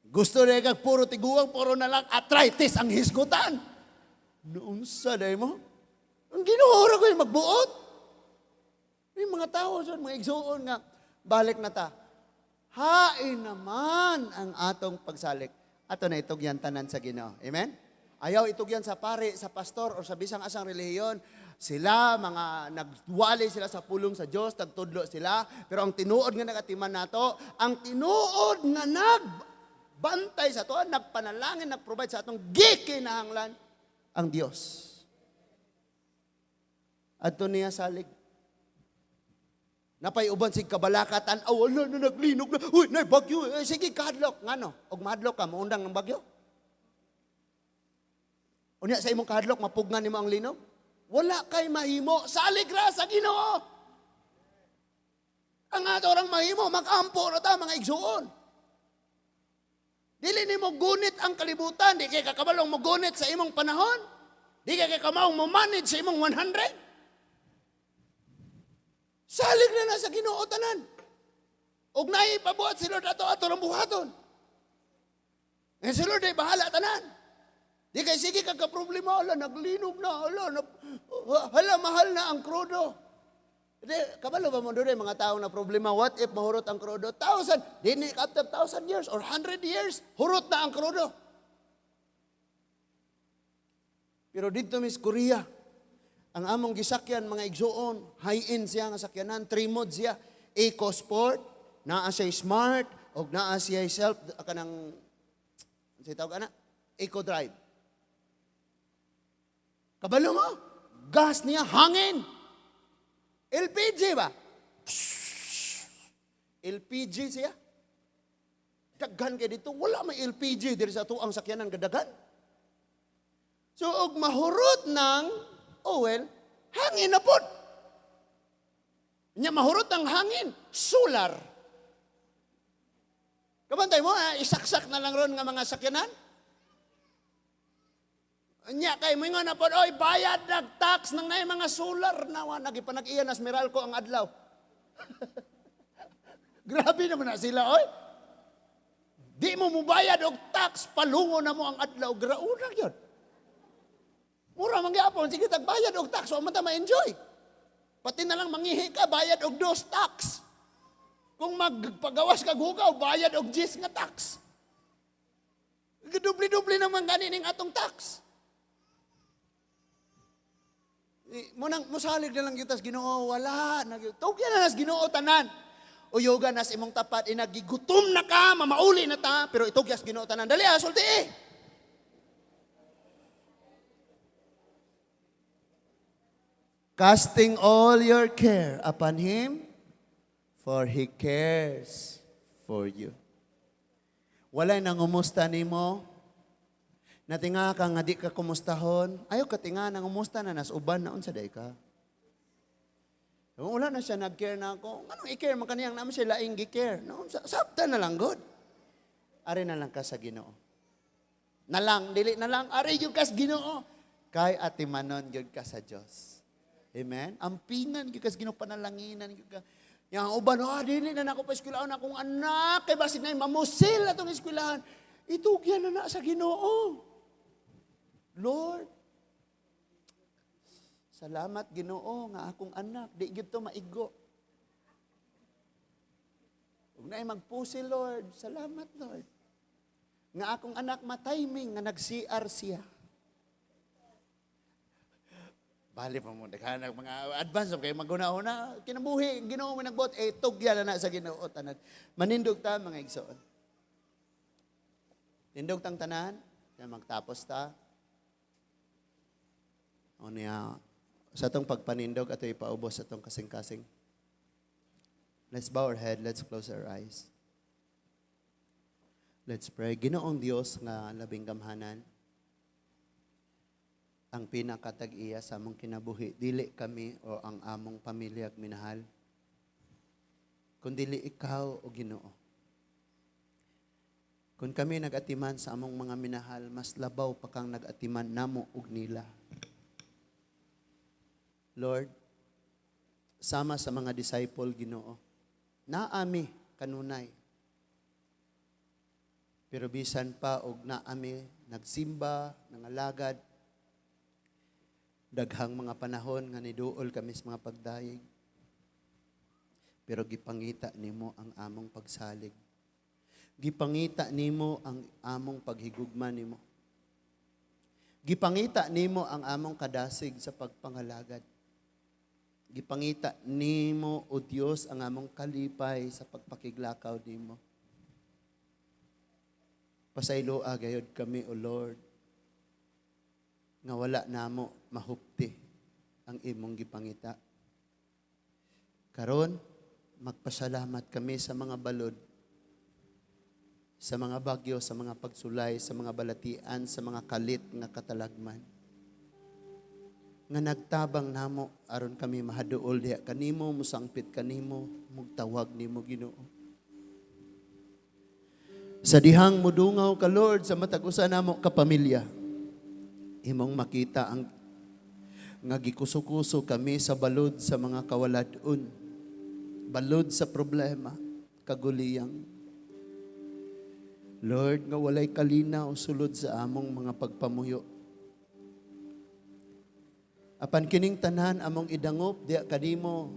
Gusto na kag puro tiguang, puro na lang arthritis ang hisgutan. Naunsa day mo? Ang Ginoo ra ko'y magbuot. May mga tao sa mga igsuon nga, balik na ta. Hain naman ang atong pagsalik. Ato na itugyan tanan sa Ginoo. Amen? Ayaw itugyan sa pare, sa pastor, o sa bisang asang relihiyon. Sila, mga nagwali sila sa pulong sa Dios, nagtudlo sila. Pero ang tinuod nga nagatiman nato, ang tinuod nga nagbantay sa ato, nagpanalangin, nagprovide sa atong gikinahanglan, ang Dios. Adto niya salig. Napay uban sig kabalaka tan-aw, wala na, naglinog na. Uy, nay bagyo. Eh, sige, kahadlok. Ngano? Og mahadlok ka, muundang ng bagyo. Unya sa imong kahadlok, mapugnan nimo ang linog? Wala kay mahimo. Salig ra sa Ginoo. Ang ato rang mahimo, mag-ampo ra ta, mga igsuon. Dili nimo gunit ang kalibutan, di kay kakabalong mo gunit sa imong panahon. Di kay kakamaong mo manage sa imong 100. Salig na na sa Ginoo tanan. Og naay ipabuhat si Lord ato, ato rang buhaton. Eh, si Lord ay bahala tanan. Di kay sige ka problema, ala naglinog na, ala, na, hala, mahal na ang krudo. Di, kabalo ba mo doon mga tao na problema, what if mahurot ang krudo? Thousand, di ni after 1,000 years or 100 years, hurot na ang krudo. Pero dito mis Korea, ang among gisakyan, mga igsuon, high-end siya nga sakyanan, three modes siya. Eco Sport, naa siya smart, og naa siya self, kanang, ano siya tawag ana? Eco Drive. Kabalo mo? Gas niya, hangin. LPG ba? LPG siya. Daghan kay dito, wala may LPG diri sa atuang sakyanan gadagan. So og mahurot ng oil, hangin na pod. Nya mahurot ang hangin, solar. Kabantay mo, ah, isaksak na lang ron nga mga sakyanan. Nya kay mo nga na pod, oy, bayad nag tax nang nay mga solar na wa nagipanag-iya nas Meralco ang adlaw. Grabe naman na sila, oy. Di mo mubayad og tax, palungo na mo ang adlaw, grauna gyud. Mura man gyapon, sige tagbayad og tax, wa man ta ma-enjoy. Pati na lang mangihi ka, bayad og dos tax. Kung magpagawas ka hugaw, bayad og 10 nga tax. Dubli-dubli naman gani ning atong tax. Mo nang musalig na lang kita sa Ginoo, wala na gyud. Tugyan na nas Ginoo tanan. Uyoga nas imong tapat, inagigutom na ka, mamauli na ta, pero itugyas Ginoo tanan. Dali ah, sulti eh. Casting all your care upon Him, for He cares for you. Walay nangumusta nimo. Natinga ka nga di ka kumustahon. Ayaw ka tinga, nangumusta na nas uban na unsa day ka. Kung wala na siya nag-care na ako, anong i-care man kaniyang naman siya laing gi-care. No, sabta na lang god. Ari na lang ka sa Ginoo. Na lang, dili na lang, ari gyud ka sa Ginoo. Kay atimanon gyud ka sa Dios. Amen? Ampingan gyud ka sa Ginoo, panalanginan gyud ka. Yang uban, ah, dili na nako pa eskwelahan akong anak, kay basig na mamusil atong eskwelahan. Itugyan na na sa Ginoo. Lord, salamat Ginoo nga akong anak, di gyud to maigo. Ug naay magpusil, Lord, salamat Lord. Nga akong anak matiming nga nag-CR siya. Bali pa mo, daghan mga advance kay maguna-una, kinabuhi, Ginoo mo nagbuot, eh, tugya na na sa Ginoo tanan. Manindog ta, mga igsoon. Nindog tang tanan, na magtapos ta. O niya, sa atong pagpanindog, ato ipaubos sa atong kasing-kasing. Let's bow our head, let's close our eyes. Let's pray. Ginoong Dios nga labing gamhanan, ang pinakatag-iya sa among kinabuhi, dili kami o ang among pamilya ag minahal, kundili ikaw o Ginoo. Kung kami nag-atiman sa among mga minahal, mas labaw pa kang nag-atiman namo og nila. Lord, sama sa mga disciple, Ginoo, Naa mi kanunay. Pero bisan pa og naa mi nagsimba, nangalagad, daghang mga panahon nga niduol kami sa mga pagdayeg. Pero gipangita nimo ang among pagsalig. Gipangita nimo ang among paghigugma nimo. Gipangita nimo ang among kadasig sa pagpangalagad. Gipangita nimo, O Dios, ang among kalipay sa pagpakiglakaw nimo. Pasayloa gayod kami, O Lord, nga wala namo mahupti ang imong gipangita. Karon, magpasalamat kami sa mga balod, sa mga bagyo, sa mga pagsulay, sa mga balatian, sa mga kalit nga katalagman nga nagtabang namo aron kami mahaduol diha kanimo, musangpit kanimo, mugtawag nimo, Ginoo. Sa dihang mudungaw ka, Lord, sa matag usa namo ka pamilya, imong makita ang nga gikuso-kuso kami sa balod sa mga kawaladon, balod sa problema, kaguliyang. Lord, nga walay kalinaw sulod sa among mga pagpamuyo. Apan kining tanan among idangop diha kanimo.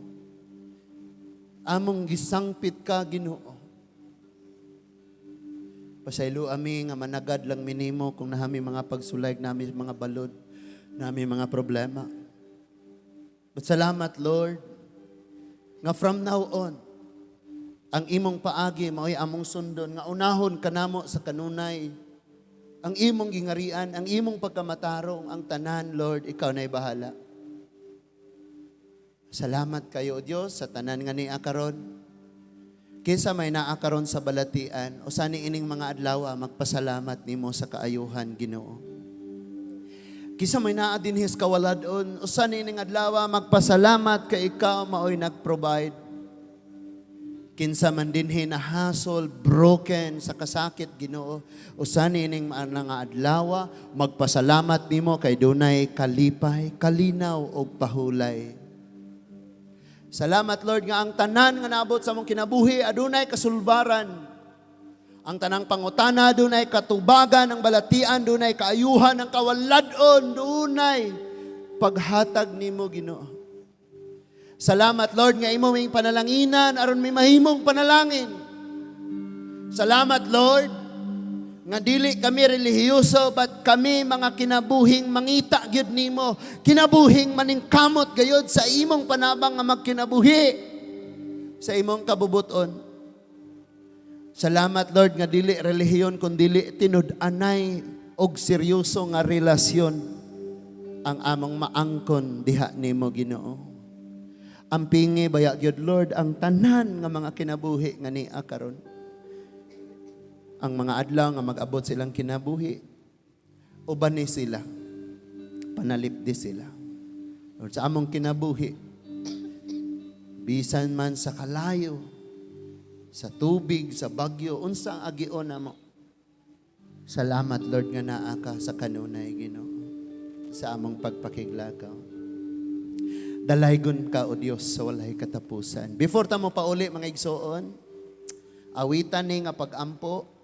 Among gisangpit ka, Ginoo. Pasaylo ami nga managad lang mi nimo kung naa mi mga pagsulay, naa mi mga balod, naa mi mga problema. But salamat, Lord, nga from now on, ang imong paagi mao'y among sundon, nga unahon kanamo sa kanunay. Ang imong gingarian, ang imong pagkamatarong, ang tanan, Lord, ikaw na'y bahala. Salamat kayo, O Dios, sa tanan nga niya karon. Kinsa may naa karon sa balatian, usa ni ining mga adlaw, magpasalamat nimo sa kaayuhan, Ginoo. Kinsa may naa dinhi sa kawaladon, usa ni ining adlaw, magpasalamat kay ikaw maoy nag-provide. Kinsa man dinhi nahasol, broken sa kasakit, Ginoo, usa ni ining mga adlaw, magpasalamat nimo kay dunay kalipay, kalinaw og pahulay. Salamat, Lord, nga ang tanan nga naabot sa among kinabuhi adunay kasulbaran. Ang tanang pangutana dunay katubagan, ang balatian dunay kaayuhan, ang kawaladon dunay paghatag nimo, Ginoo. Salamat, Lord, nga imo ming panalanginan aron may mahimong panalangin. Salamat, Lord, nga dili kami relihiyoso but kami mga kinabuhing mangita gyud nimo, kinabuhing maningkamot gayod sa imong panabang nga magkinabuhi sa imong kabubuton. Salamat, Lord, nga dili relihiyon kun dili tinud-anay og seryoso nga relasyon ang among maangkon diha nimo, Ginoo. Ampingi baya gyud, Lord, ang tanan nga mga kinabuhi nga nia karon. Ang mga adlaw nga mag-abot silang kinabuhi, uban ni sila, panalipdi sila. Lord, sa among kinabuhi, bisan man sa kalayo, sa tubig, sa bagyo, unsa ang agion namo. Salamat, Lord, nga naa ka sa kanunay, Ginoo, sa among pagpakiglakaw. Dalaygon ka, O Dios, sa walay katapusan. Before ta mo pauli, mga igsoon, awitan ni nga pagampo.